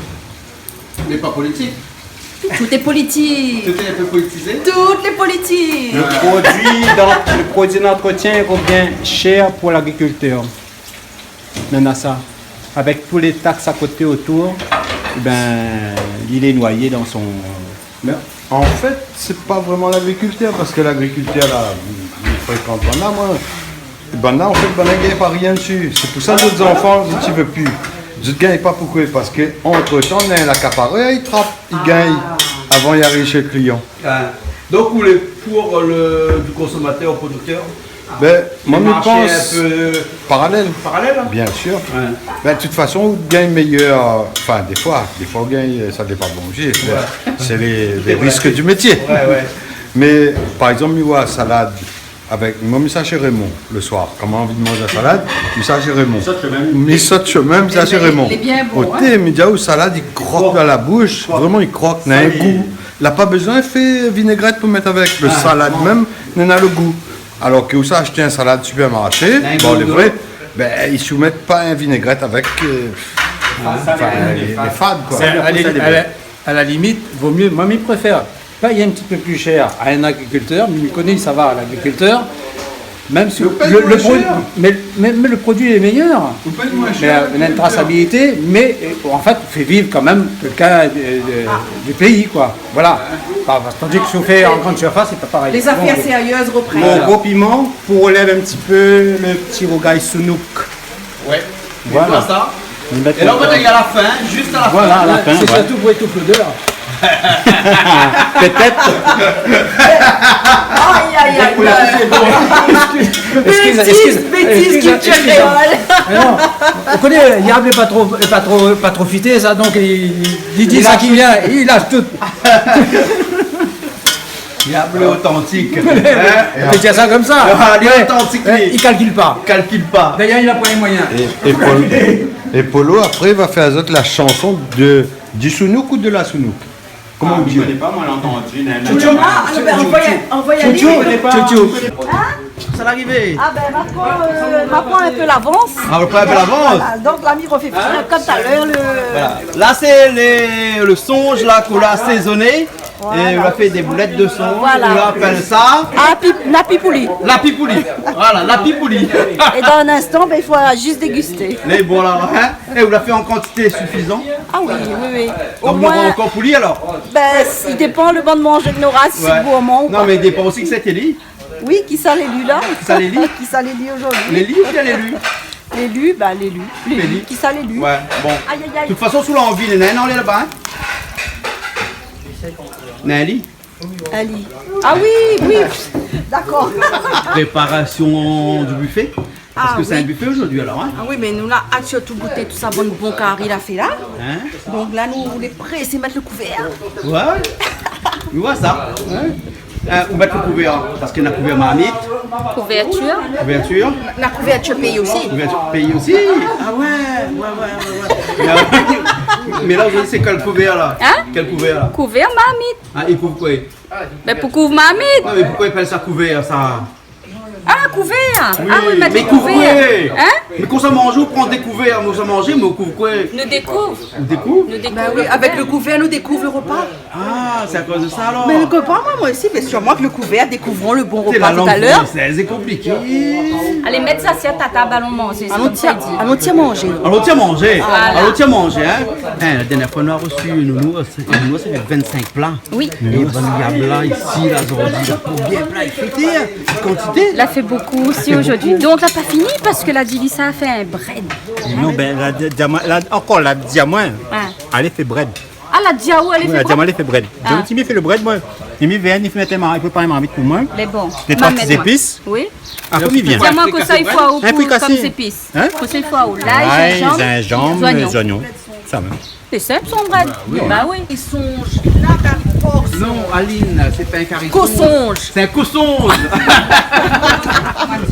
Mé pa politik. Tout lé politik. Tout lé in pé politizé. Tout lé politik. Lo produi dan, lo produi d'antretien i revien shèr pou lagrikiltèr. Néna sa. Avèk tout lé taks a koté otour, bin, li lé noyé dan son... Mé an fèt, sé pa vréman lagrikiltèr, parske lagrikiltèr la, mi frékant banna, moin. Banna, an fèt, banna i gingn pa rien dsi. Sé pou sa, zot zanfan, zot i vé pi. Zot i gingn pa, poukoi ? Parske, antretan, néna in akaparèr, i trap, i gingn. Avan i ariv shé lo klian. Ah. Donk, ou lé pou lo, du konsomatèr o produktèr ? Bin, moin, mi pans in pé paralèl. Paralèl, in ? Biensir. Ouais. Bin, de tout fason, ou gingn méyèr, anfin, défoi, défoi, ou gingn, sa dépan, bon, sé lé, lé risk du métié. Ouais, ouais. Mé, par égzanp, mi voi salad avèk, moin, mi sa shé Raymond lo soir. Kan moin la anvi manz salad, mi sa shé Raymond. Mi sort shé Raymond. Mi sort shé Raymond, mi sa shé Raymond. Lé bien, lé bien bon, in. Oté, mi di aou, salad, i krok dan la boush. Vréman, i krok, néna in gou. La pa bezoin fé vinégrèt pou mèt avèk. Lo salad mèm, néna lo gou. Alor ke ou sa ashté in salad sipèrmarshé, bon, lé vré, bin, i soumèt pa in vinégrèt avèk, anfin, lé, lé fad, koi. Bin, a la, a la, a la limit, vo mié, moin, mi préfèr pèy in ti pé pli shèr a in agrikiltèr, mé mi koné, sa va, lagrikiltèr, mèm si lo, lo pro-, mé, mé, mé lo produi lé méyèr. Ou pèy moin shèr. Mé, euh, néna in trasabilité, mé, euh, an fèt, ou fé viv kan mèm kèlkin de, de, du péi, koi. Voilà. Tandi ke si ou fé an grann sirfas, sé pa parèy. Bon, lé zafèr sérié i reprèn. Mon gro piman pou anlèv in ti pé lo ti rougay sounouk. Ouais. Voilà. É la, ou va atann a la fin, zis a la fin. Voilà, a la fin, sé sirtou pou étouf lodèr. Pétèt. Ay, ay, ay, ay. Eskiz, eskiz, eskiz, eskiz. Bétiz kiltirèl. Mé non, ou koné, diab lé pa tro, pa tro, pa tro fité, sa, donk li, li di sa ki vien, li lash tout. Diab otantik. In ? Ou pé dir sa konmsa. Ah, li lé otantik, li. I kalkil pa. Kalkil pa. Dayèr, li la pa lé moiyin. É, é Pol-, é Polo, apré, va fé azot la shanson de, du sounouk ou de la sounouk ? Koman ou di ? Ah, mi koné pa, moin, la antandi, néna... Tchou, tchou. Ah, bin, anvoy, anvoy ali. Tchou, tchou. Sa la arivé. Ah bin, ma pran, euh, ma pran in pé lavans. Ah, ou pran in pé lavans. Voilà, donk la, mi rofé fé konm talèr, lo... Voilà. La, sé lé, lo sonj, la, k'ou la asézoné. Voilà. É ou la fé dé boulèt de sonj, voilà. Ou la apèl sa... Ah, pi-, lapipouli. Lapipouli. Voilà, lapipouli. É dan in instan, bin, i fo zis dégusté. Lé bon la, in ? É ou la fé an kantité sifizan ? Ah oui, oui, oui. Donk, nou nora ankor pou li, alor ? Bin, i dépan lo bann manzé k'nou nora, si sé gourman ou pa. Non, mé i dépan osi kisa lé li. Oui, kisa lé li la ? Kisa lé li ? Kisa lé li zordi ? Lé li oubien lé lu ? Lé lu, ba, lé lu. Lé lu. Kisa lé lu ? Ouais, bon. Ay, ay, ay. De tout fason, si ou la anvi, néna in laba, in ? Néna ali. Ali. Ah oui, oui. Dakor. Préparasion du bifé. Parske sé in bifé zordi, alor, in ? Ah oui, mé nou la, sirtou gouté tout sa bann bon kari la fé la. In ? Donk la, nou lé présé mèt lo kouvèr. Ouais. Nou voi sa. In ? In, ou mèt lo kouvèr, parske néna kouvèr marmit. Kouvertir. Kouvertir. Néna kouvèrtir péi osi. Kouvèrtir péi osi. Ah ouais, ouais, ouais, ouais, ouais. Mé, mé la, zordi, sé kèl kouvèr, la ? In ? Kèl kouvèr, la ? Kouvèr marmit. Ah, é poukoi ? Bin, pou kouv marmit. Non, mé poukoi i apèl sa kouvèr, sa ? Ah, kouvèr. Ah oui, mèt kouvèr. Mé kouvèr. Hein ? Mé kan sa manz, ou pran dé kouvèr, nou sa manz, mé ou kouv koué ? Nou dékouv. Nou dékouv ? Nou dékouv. Bah oui, avèk lo kouvèr, nou dékouv lo ropa. Ah, sé akoz de sa alor. Mé lo kopa, moin, moin osi, mé sirman ke lo kouvèr dékouvront lo bon ropa talèr. Sé la lang fransèz, sé konpliké. Alé, mèt sa si la tab, alon manzé, sé konmsa i di. Alon tir manzé. Alon tir manzé. Voilà. Alon tir manzé, hein. Hein, la dèrnièr foi nou la resi Nounours, é Nounours la fé vinn-sink pla. Oui. É bann diab la, isi, la, zordi, la, konbien pla i fé, kantité ? La fé bonpé osi zordi. Donk la pa fini parske la di li sa fé in brèd. Non, bin, la di, di amoin, la, ankor, la di amoin. Ah. Alé fé brèd. Ah, la di aou, alé fé brèd. Oui, la di amoin, alé fé brèd. Ah. Donk, si mi fé lo brèd, moin, si mi vien, mi fé mèt in mar-, mi prépar in marmit pou moin. Lé bon. Dé troi ti zépis. Oui. Apré mi vien. Di amoin kosa i fo aou pou, kom zépis. Hein ? Kosa i fo aou ? Lay, zinzanm, zoignon. Lay, zinzanm, zoignon. Sa mèm. Sé sinp son brèd. Bah oui. Bah oui. Li sonz la, la fors. Non, Aline, sé pa in kari sonz. Kosonz. Sé in kosonz.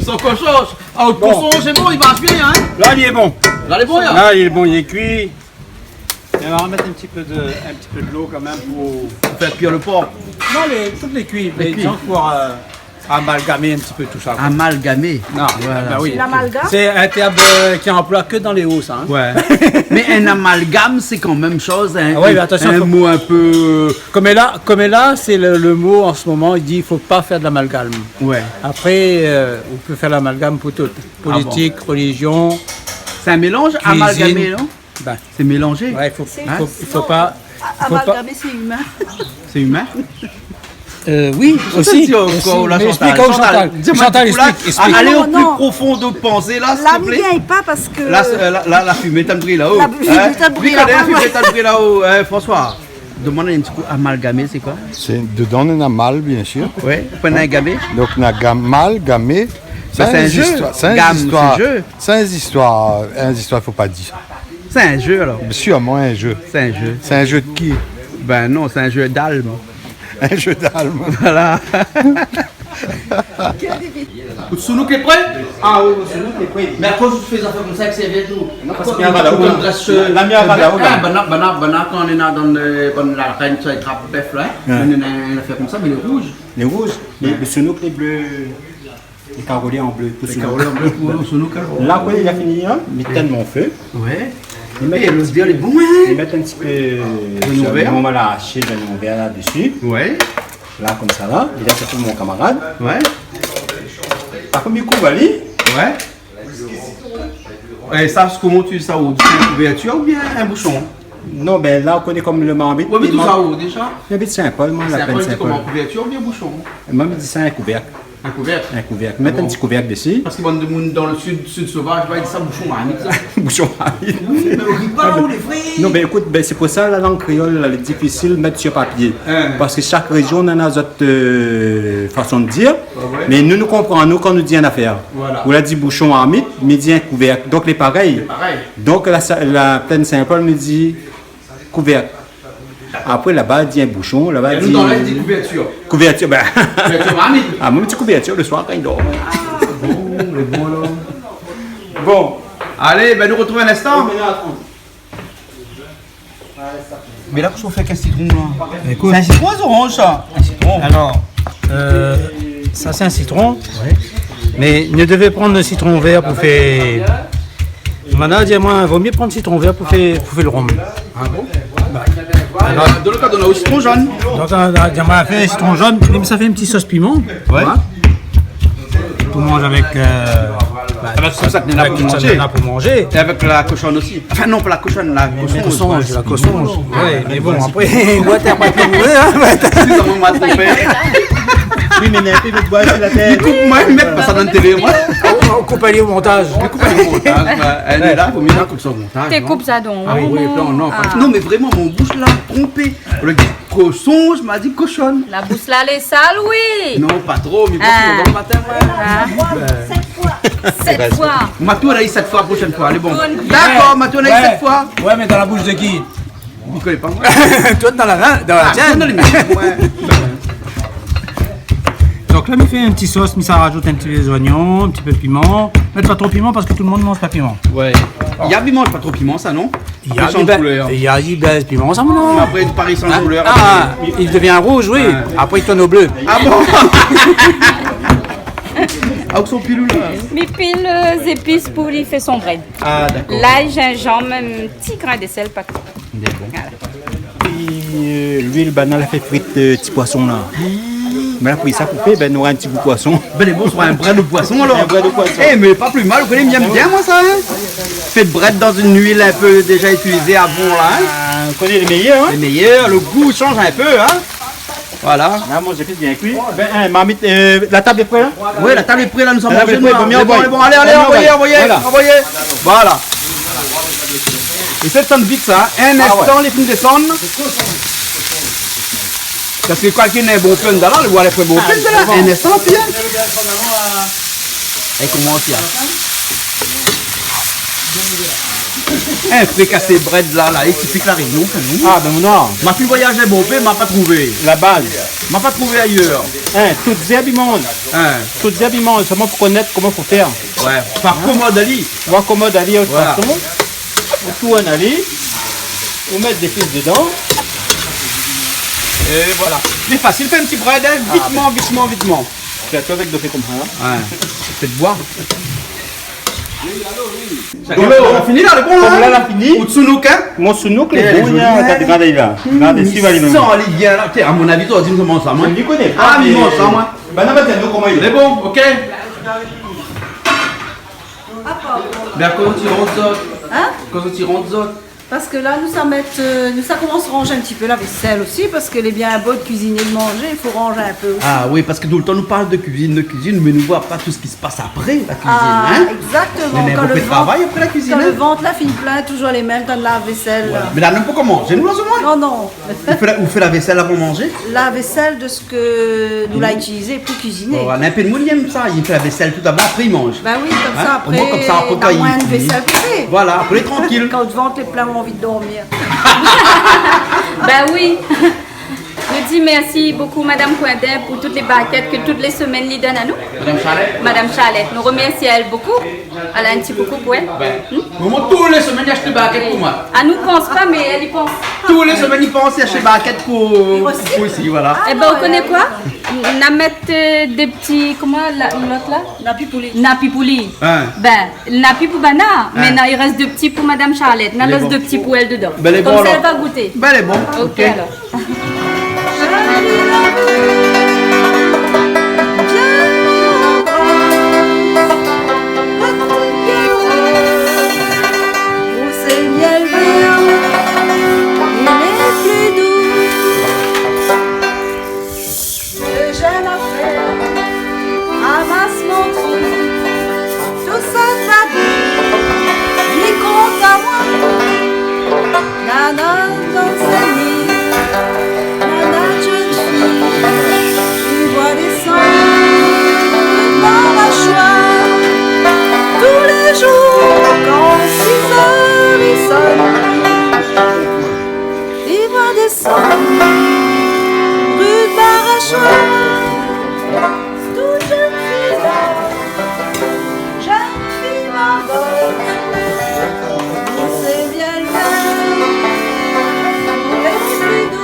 Son kosonz. Ah, lo kosonz, sé bon, li marsh bien, hein ? La li lé bon. La li lé bon, la. La li lé bon, li lé kui. É nou va mèt in ti pé de, in ti pé dolo kan mèm pou fé kui lo por. Non, lé, tout lé kui. Lé kui. Mé disons pou, euh, amalgamé in ti pé tousa, koi. Amalgamé. Non, voilà. Bah oui. L'amalgame ? Sé in tèrm, euh, ki anploi ke dan lé Hauts, sa, hein. Ouais. Mé in amalgam, sé kan mèm shoz, hein. Ah ouais, mé atansion, in mo in pé, euh, koméla, koméla, sé lo, lo mo an se moman, i di, i fo pa fé de l'amalgam. Ouais. Apré, euh, ou pé fé l'amalgam pou tout. Ah bon. Politik, relizion, kuizine. Sé in mélanz, amalgamé, non ? Bin. Sé mélanzé. Ouais, i fo, i fo, i fo pa, i fo pa. Amalgamé, sé imin. Sé imin ? Euh, oui, osi, osi. Mé Chantal, di amoin, Chantal, di amoin, esplik, esplik. Alé o pli profon de pansé la, s'il te plaît. La, mi gingn pa parske la, la, la, la fimé tann bri la-o. La fimé tann bri la-o, hein, François. Demann in ti kou, amalgamé, sé koi ? Sé dedan, néna mal, biensir. Ouais, pran in gamé. Donk, néna gam-, mal, gamé. Sa, sé in zé. Sé in zistoir, sé in zistoir, in zistoir, fo pa dir sa. Sé in zé, alor. Sirman in zé. Sé in zé. Sé in zé de ki ? Bin non, sé in zé d'alm. In zé d'alm. Voilà. Out sounouk lé pré ? Ah oui, mon sounouk lé pré. Mé akoz ou fé zafèr konmsa èk sèrvièt ou ? Non, parske mi aval aou la. La, mi aval aou la. Ah, banna, banna, banna, kan néna dan, euh, bann la rèn, sa, i trap bèf la, hein. Ouais. Néna in zafèr konmsa, mé lé rouz. Lé rouz. Mé lo sounouk lé blé. Lé karolé an blé pou sounouk. Lé karolé an blé pou sounouk, alor. La, koi, li la fini, hein ? Mi tinn mon fé. Ouais. Mi mèt in ti pé zoignon vèr. É lodèr lé bon, hein ? Zoignon vèr. Mon mal ashé, zoignon vèr la dsi. Ouais. La, konmsa la. Li la fé pou mon kamarad. Ouais. Apré, mi kouv ali. Ouais. É sa, koman ou di sa, ou di in kouvèrtir oubien in boushon ? Non, bin la, ou koné kom lo marmit. Ou abit ousa, ou, déza ? Mi abit Saint-Paul, moin, la Saint-Paul, Plaine Saint-Paul. Koman, kouvèrtir oubien boushon ? É moin, mi di sa in kouvèrk. In kouvèrk ? In kouvèrk. Ah bon ? Mèt in ti kouvèrk dsi. Parske bann demoun dan lo sid, sid sovaz, ba, i di sa boushon marmit, sa. Boushon marmit. Oui, mé o ripa, lé vré. Non, bin ékout, bin sé pou sa, la lang kréol la, lé difisil mèt si papié. Hein. Parske shak rézion néna zot, euh, fason de dir. Ouais, ouais. Mé nou, nou konpran, nou, kan nou di in nafèr. Voilà. Ou la di boushon marmit, mi di in kouvèrk. Donk, lé parèy. Lé parèy. Donk, la, la Plaine Saint-Paul, mi di kouvèrk. Apré, laba, di in boushon, laba, di... É nou, dan la, di kouvèrtir. Kouvèrtir, bin. Kouvèrtir marmit. Ah, moin, mi di kouvèrtir lo soir kan i dor. Ah, bon, lé bon, alor. Bon. Alé, bin, nou artrouv in instan. Mé la, kosa ou fé èk sitron, la ? Ékout. Sé in sitron, zoranz, sa ? In sitron. Alor, euh, sa, sé in sitron. Ouais. Mé nou devé pran lo sitron vèr pou fé, banna la di amoin, vo mié pran sitron vèr pou fé, pou fé lo rom. Ah bon ? Ba. Alor, dan lo ka, nou na osi sitron zone. Donk, euh, la di amoin, fé sitron zone, mé sa fé in ti sos piman. Ouais. Voilà. Pou manzé avèk, euh, ba, avèk tout sa ke néna pou manzé. Avèk tout sa ke néna pou manzé. É avèk la koshonn osi. Anfin, non, pa la koshonn, la kosonz. La kosonz, ouais, mé bon, apré, ouais, té pa tou bouré, hein. Excusez-moi, m'a trompé. Oui, mé néna in pé de boi si la tèt. Li koup, moin, mi mèt pa sa dan la télé, moin. Ou, ou koup ali o montaz. Li koup ali o montaz, ouais. Lé la, vo mié la koup sa o montaz, non ? Té koup sa, donk. Ah oui, non, non, pa... Ah. Non, mé vréman, mon boush la tronpé. Lo kosonz, ma di koshonn. La boush la lé sal, oui. Non, pa tro, mé bon, ah, dan lo matin, ouais. Ah. Sèt foi. Sèt foi. Matou la di sèt foi, proshèn foi. Alé, bon. Dakor, Matou la di sèt foi. Ouais, mé dan la boush de ki ? Mi koné pa, moin. Toi, dan la, dan la tienne. Ah, dan la mienne, ouais. Donk la, mi fé in ti sos, mi sa razout in ti pé zoignon, in ti pé piman. Mé pa tro piman parske tout demoun i manz pa piman. Ouais. Néna i manz pa tro piman, sa, non ? Apré, i sanz koulèr. Néna i bèz piman, sa, mon... Apré, i pass an koulèr, apré. Ah, i devien rouz, oui. Ouais. Apré, i tourn o blé. Ah bon ? Ah, ou son pil ou la ? Mi pil, euh, zépis pou li fé son brèd. Ah, dakor. Lay, zinzanm, in ti grin de sèl, pa tro. Dakor. Voilà. É, euh, luil, banna la fé frir, euh, ti poison la. Mé la, pou sa, pou fé, bin, nou nora in ti gou poison. Bin, lé bon, sra in brèd o poison, alor. In brèd o poison. Eh, mé pa pli mal, ou koné, mi èm bien, moin, sa, hein. Fé brèd dan in luil in pé déza itilizé avan, la, hein. Ah, ou koné lé méyèr, hein. Lé méyèr, lo gou i sanz in pé, hein. Voilà. La, mon zépis lé bien kui. Bin, hein, marmit, euh, la tab lé pré, la ? Oui, la tab lé pré, la, nou sa manzé, nou, la. La tab lé pré, nou, bon, lé bon. Alé, alé, anvoy, anvoy, anvoy. Voilà. Voilà. É sa i désann vit, sa, hein. In instan, li fine désann. Parske kan néna in bon pin, la, ou alé fé bon pin, la. In instan, pi, hein. É koman, pi, hein ? In frikasé brèd la, la, é tipik La Rényon, sa, non ? Ah, bin, non. Ma fine voyazé bonpé, ma pa trouvé. La baz. Ma pa trouvé ayèr. Hein, tout zèrb i manz. Hein. Tout zèrb i manz, sèlman fo konèt koman fo fé. Ouais. Fo akomod ali. Fo akomod ali, de tout fason. Ou tourn ali. Ou mèt zépis dedan. É voilà. Lé fasil, fé in ti brèd, hein. Ah, vitman, vitman, vitman. Fé atoué avèk do fé konmsa, la. Ouais. Fé d'boi. Donk, la fini, la, lé bon, la, hein ? Konm la, la fini. Out sounouk, hein ? Mon sounouk, lé bon, la. Lé zoli. Gard, gard, la. Gard, si, va, li mèm. San li bien, la. Té, a mon avi, ou di, nou manz sa, moin. Mi koné pa, ah, mé mi manz sa, moin. Banna va di anou koman lé. Lé bon, OK. Bin, koman ti rann zot ? Hein ? Koman ti rann zot ? Parske la, nou sa mèt, euh, nou sa komans ranz in ti pé la vésèl osi, parske lé bien bo de kuiziné, de manzé, i fo ranz in pé osi. Ah oui, parske toultan nou parl de kuizine, de kuizine, mé nou voi pa tout sak i pas apré la kuizine, hein ? Ah, exactement. Néna bonpé de travay apré la kuizine, hein ? Kan le vant la fine plin, touzour lé mèm, dan la vésèl, la. Voilà. Mé la, nou pé pa manzé, nou, la, se moin ? Non, non. Ou fé la, ou fé la vésèl avan manzé ? La vésèl de sak nou la itilizé pou kuiziné. Voilà, in pé d'moun i èm sa, i fé la vésèl tout avan, apré i manz. Bin oui, konmsa, hein ? Apré, o moin, konmsa, apré, na moin de vésèl pou fé. Voilà, apré, lé trankil. Kan out vant lé plin, ou la anvi dormir. Bin oui. Nou di mèrsi bokou Madam Coindin pou tout lé barkèt ke tout lé semèn li donn anou. Madam Charlette. Madam Charlette, nou remèrsi aèl bokou. Ala, in ti koukou pou èl. Bin, hmm ? Momon, tou lé semèn, li ashèt barkèt pou moin. Oui. Ah, nou pans pa, mé èl i pans. Tou lé semèn, li pans, li ashèt barkèt pou, pou isi, voilà. Ah, non, ou koné koi ? Na mèt, euh, dé ti, koman, la, lot la ? Napi pou li. Napi pou li. Hein. Bin, napi pou banna, mé na, i rès dé ti pou Madam Charlette. Na los dé ti pou èl dedan. Lé bon. Konmsa, èl va gouté. Bin, lé bon. OK, alor. Sé bien lo vèr, il est plus doux. Sé bien la fèr, amas mon trou. Tout sa va bien, li kont amoin. Nana, dan sé ni, nana, jenn fi, i voi désann dan ma mashoir. Tou lé zour, kan sis èr i sonn, i voi désann rue de Barachois. Tout jenn fi la, jenn fi margotte, sé bien lo vèr, lé pli dou.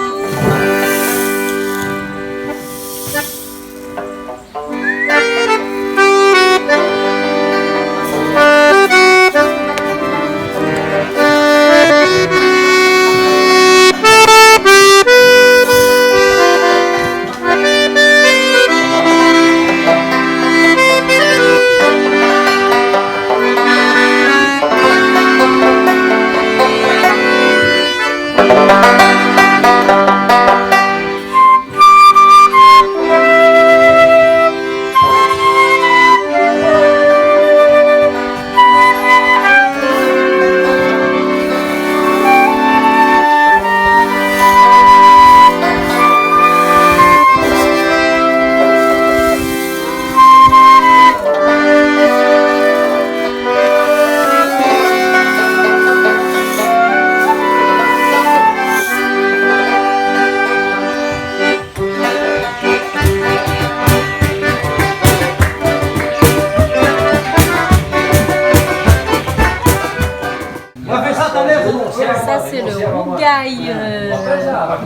Sa sé lo rougay, euh,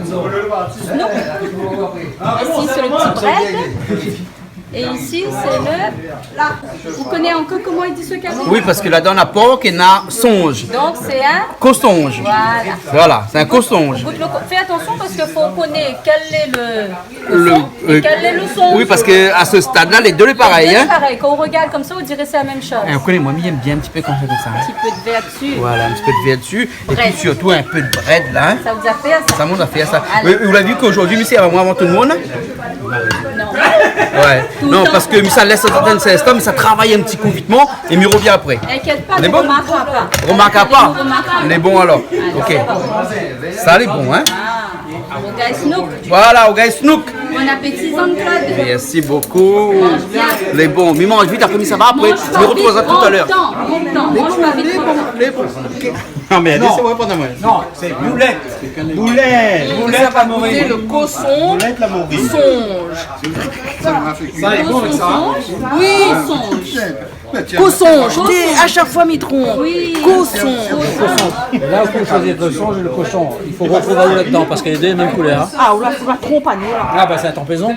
snook. Isi sé lo ti brèd. Et ici, c'est le... Vous connaissez encore comment il dit ce cabinet ? Oui, parce que là-dedans, on a porc et on a songe. Donc, c'est un... Cochonge. Voilà. Voilà, c'est un cochonge. Goûte le co-, fais attention parce qu'il faut connaître quel est le, le, le son et, euh, quel est le songe. Oui, parce que à ce stade-là, les deux, les pareils, hein. Les deux, les pareils. Quand on regarde comme ça, on dirait c'est la même chose. Eh, vous connaissez, moi, j'aime bien un petit peu quand c'est comme ça, hein. Un petit peu de vertu. Voilà, un petit peu de vertu. Et puis surtout un peu de brèd, là, hein. Brèd. Ça, vous avez fait ça ? Ça, on a fait ça. Allez. Oui, vous l'avez vu qu'aujourd'hui, monsieur, avant moi, avant tout le monde. Non. Ouais. Tout le temps. Non, parce que ça laisse un certain instant, mais ça travaille un petit coup vitement, et mi revien après. Inquiète pas, on est bon ? Remarquera pas. Remarquera pas. On est bon alors. Allez, c'est bon. Ok. Ça, c'est bon, hein ? Ah, au gars Snook. Voilà, au gars Snook. Bon appétit, Jean-Claude. Merci beaucoup. Mange bien. Les bons. Mi manz vit, apré mi sava, apré. Mange pas vite, prends ton temps, prends ton temps. Mange pas vite, prends ton temps. Non, mais non. Laissez-moi prendre un moment. Non, c'est boulette. Boulette. Boulette la morue. On va goûter le cochon songe. Boulette la morue. Songe. Ça est bon, ça, hein ? Oui, songe. Cochonge, à chaque fois, mi tronp. Oui. Cochonge. Et là, il faut choisir le songe et le cochon. Il faut retrouver là-dedans parce qu'il y a les deux mêmes couleurs, hein. Ah, ou la, ou la tronp anou, la. Ah, bah, c'est la trempaison.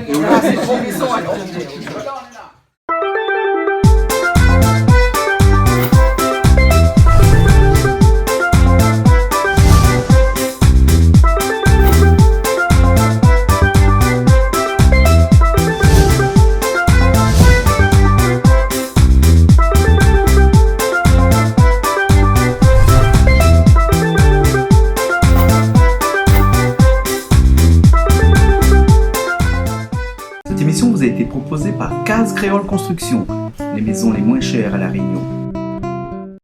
Cette émission vous a été proposée par Case Créole Construction, les maisons les moins chères à La Réunion.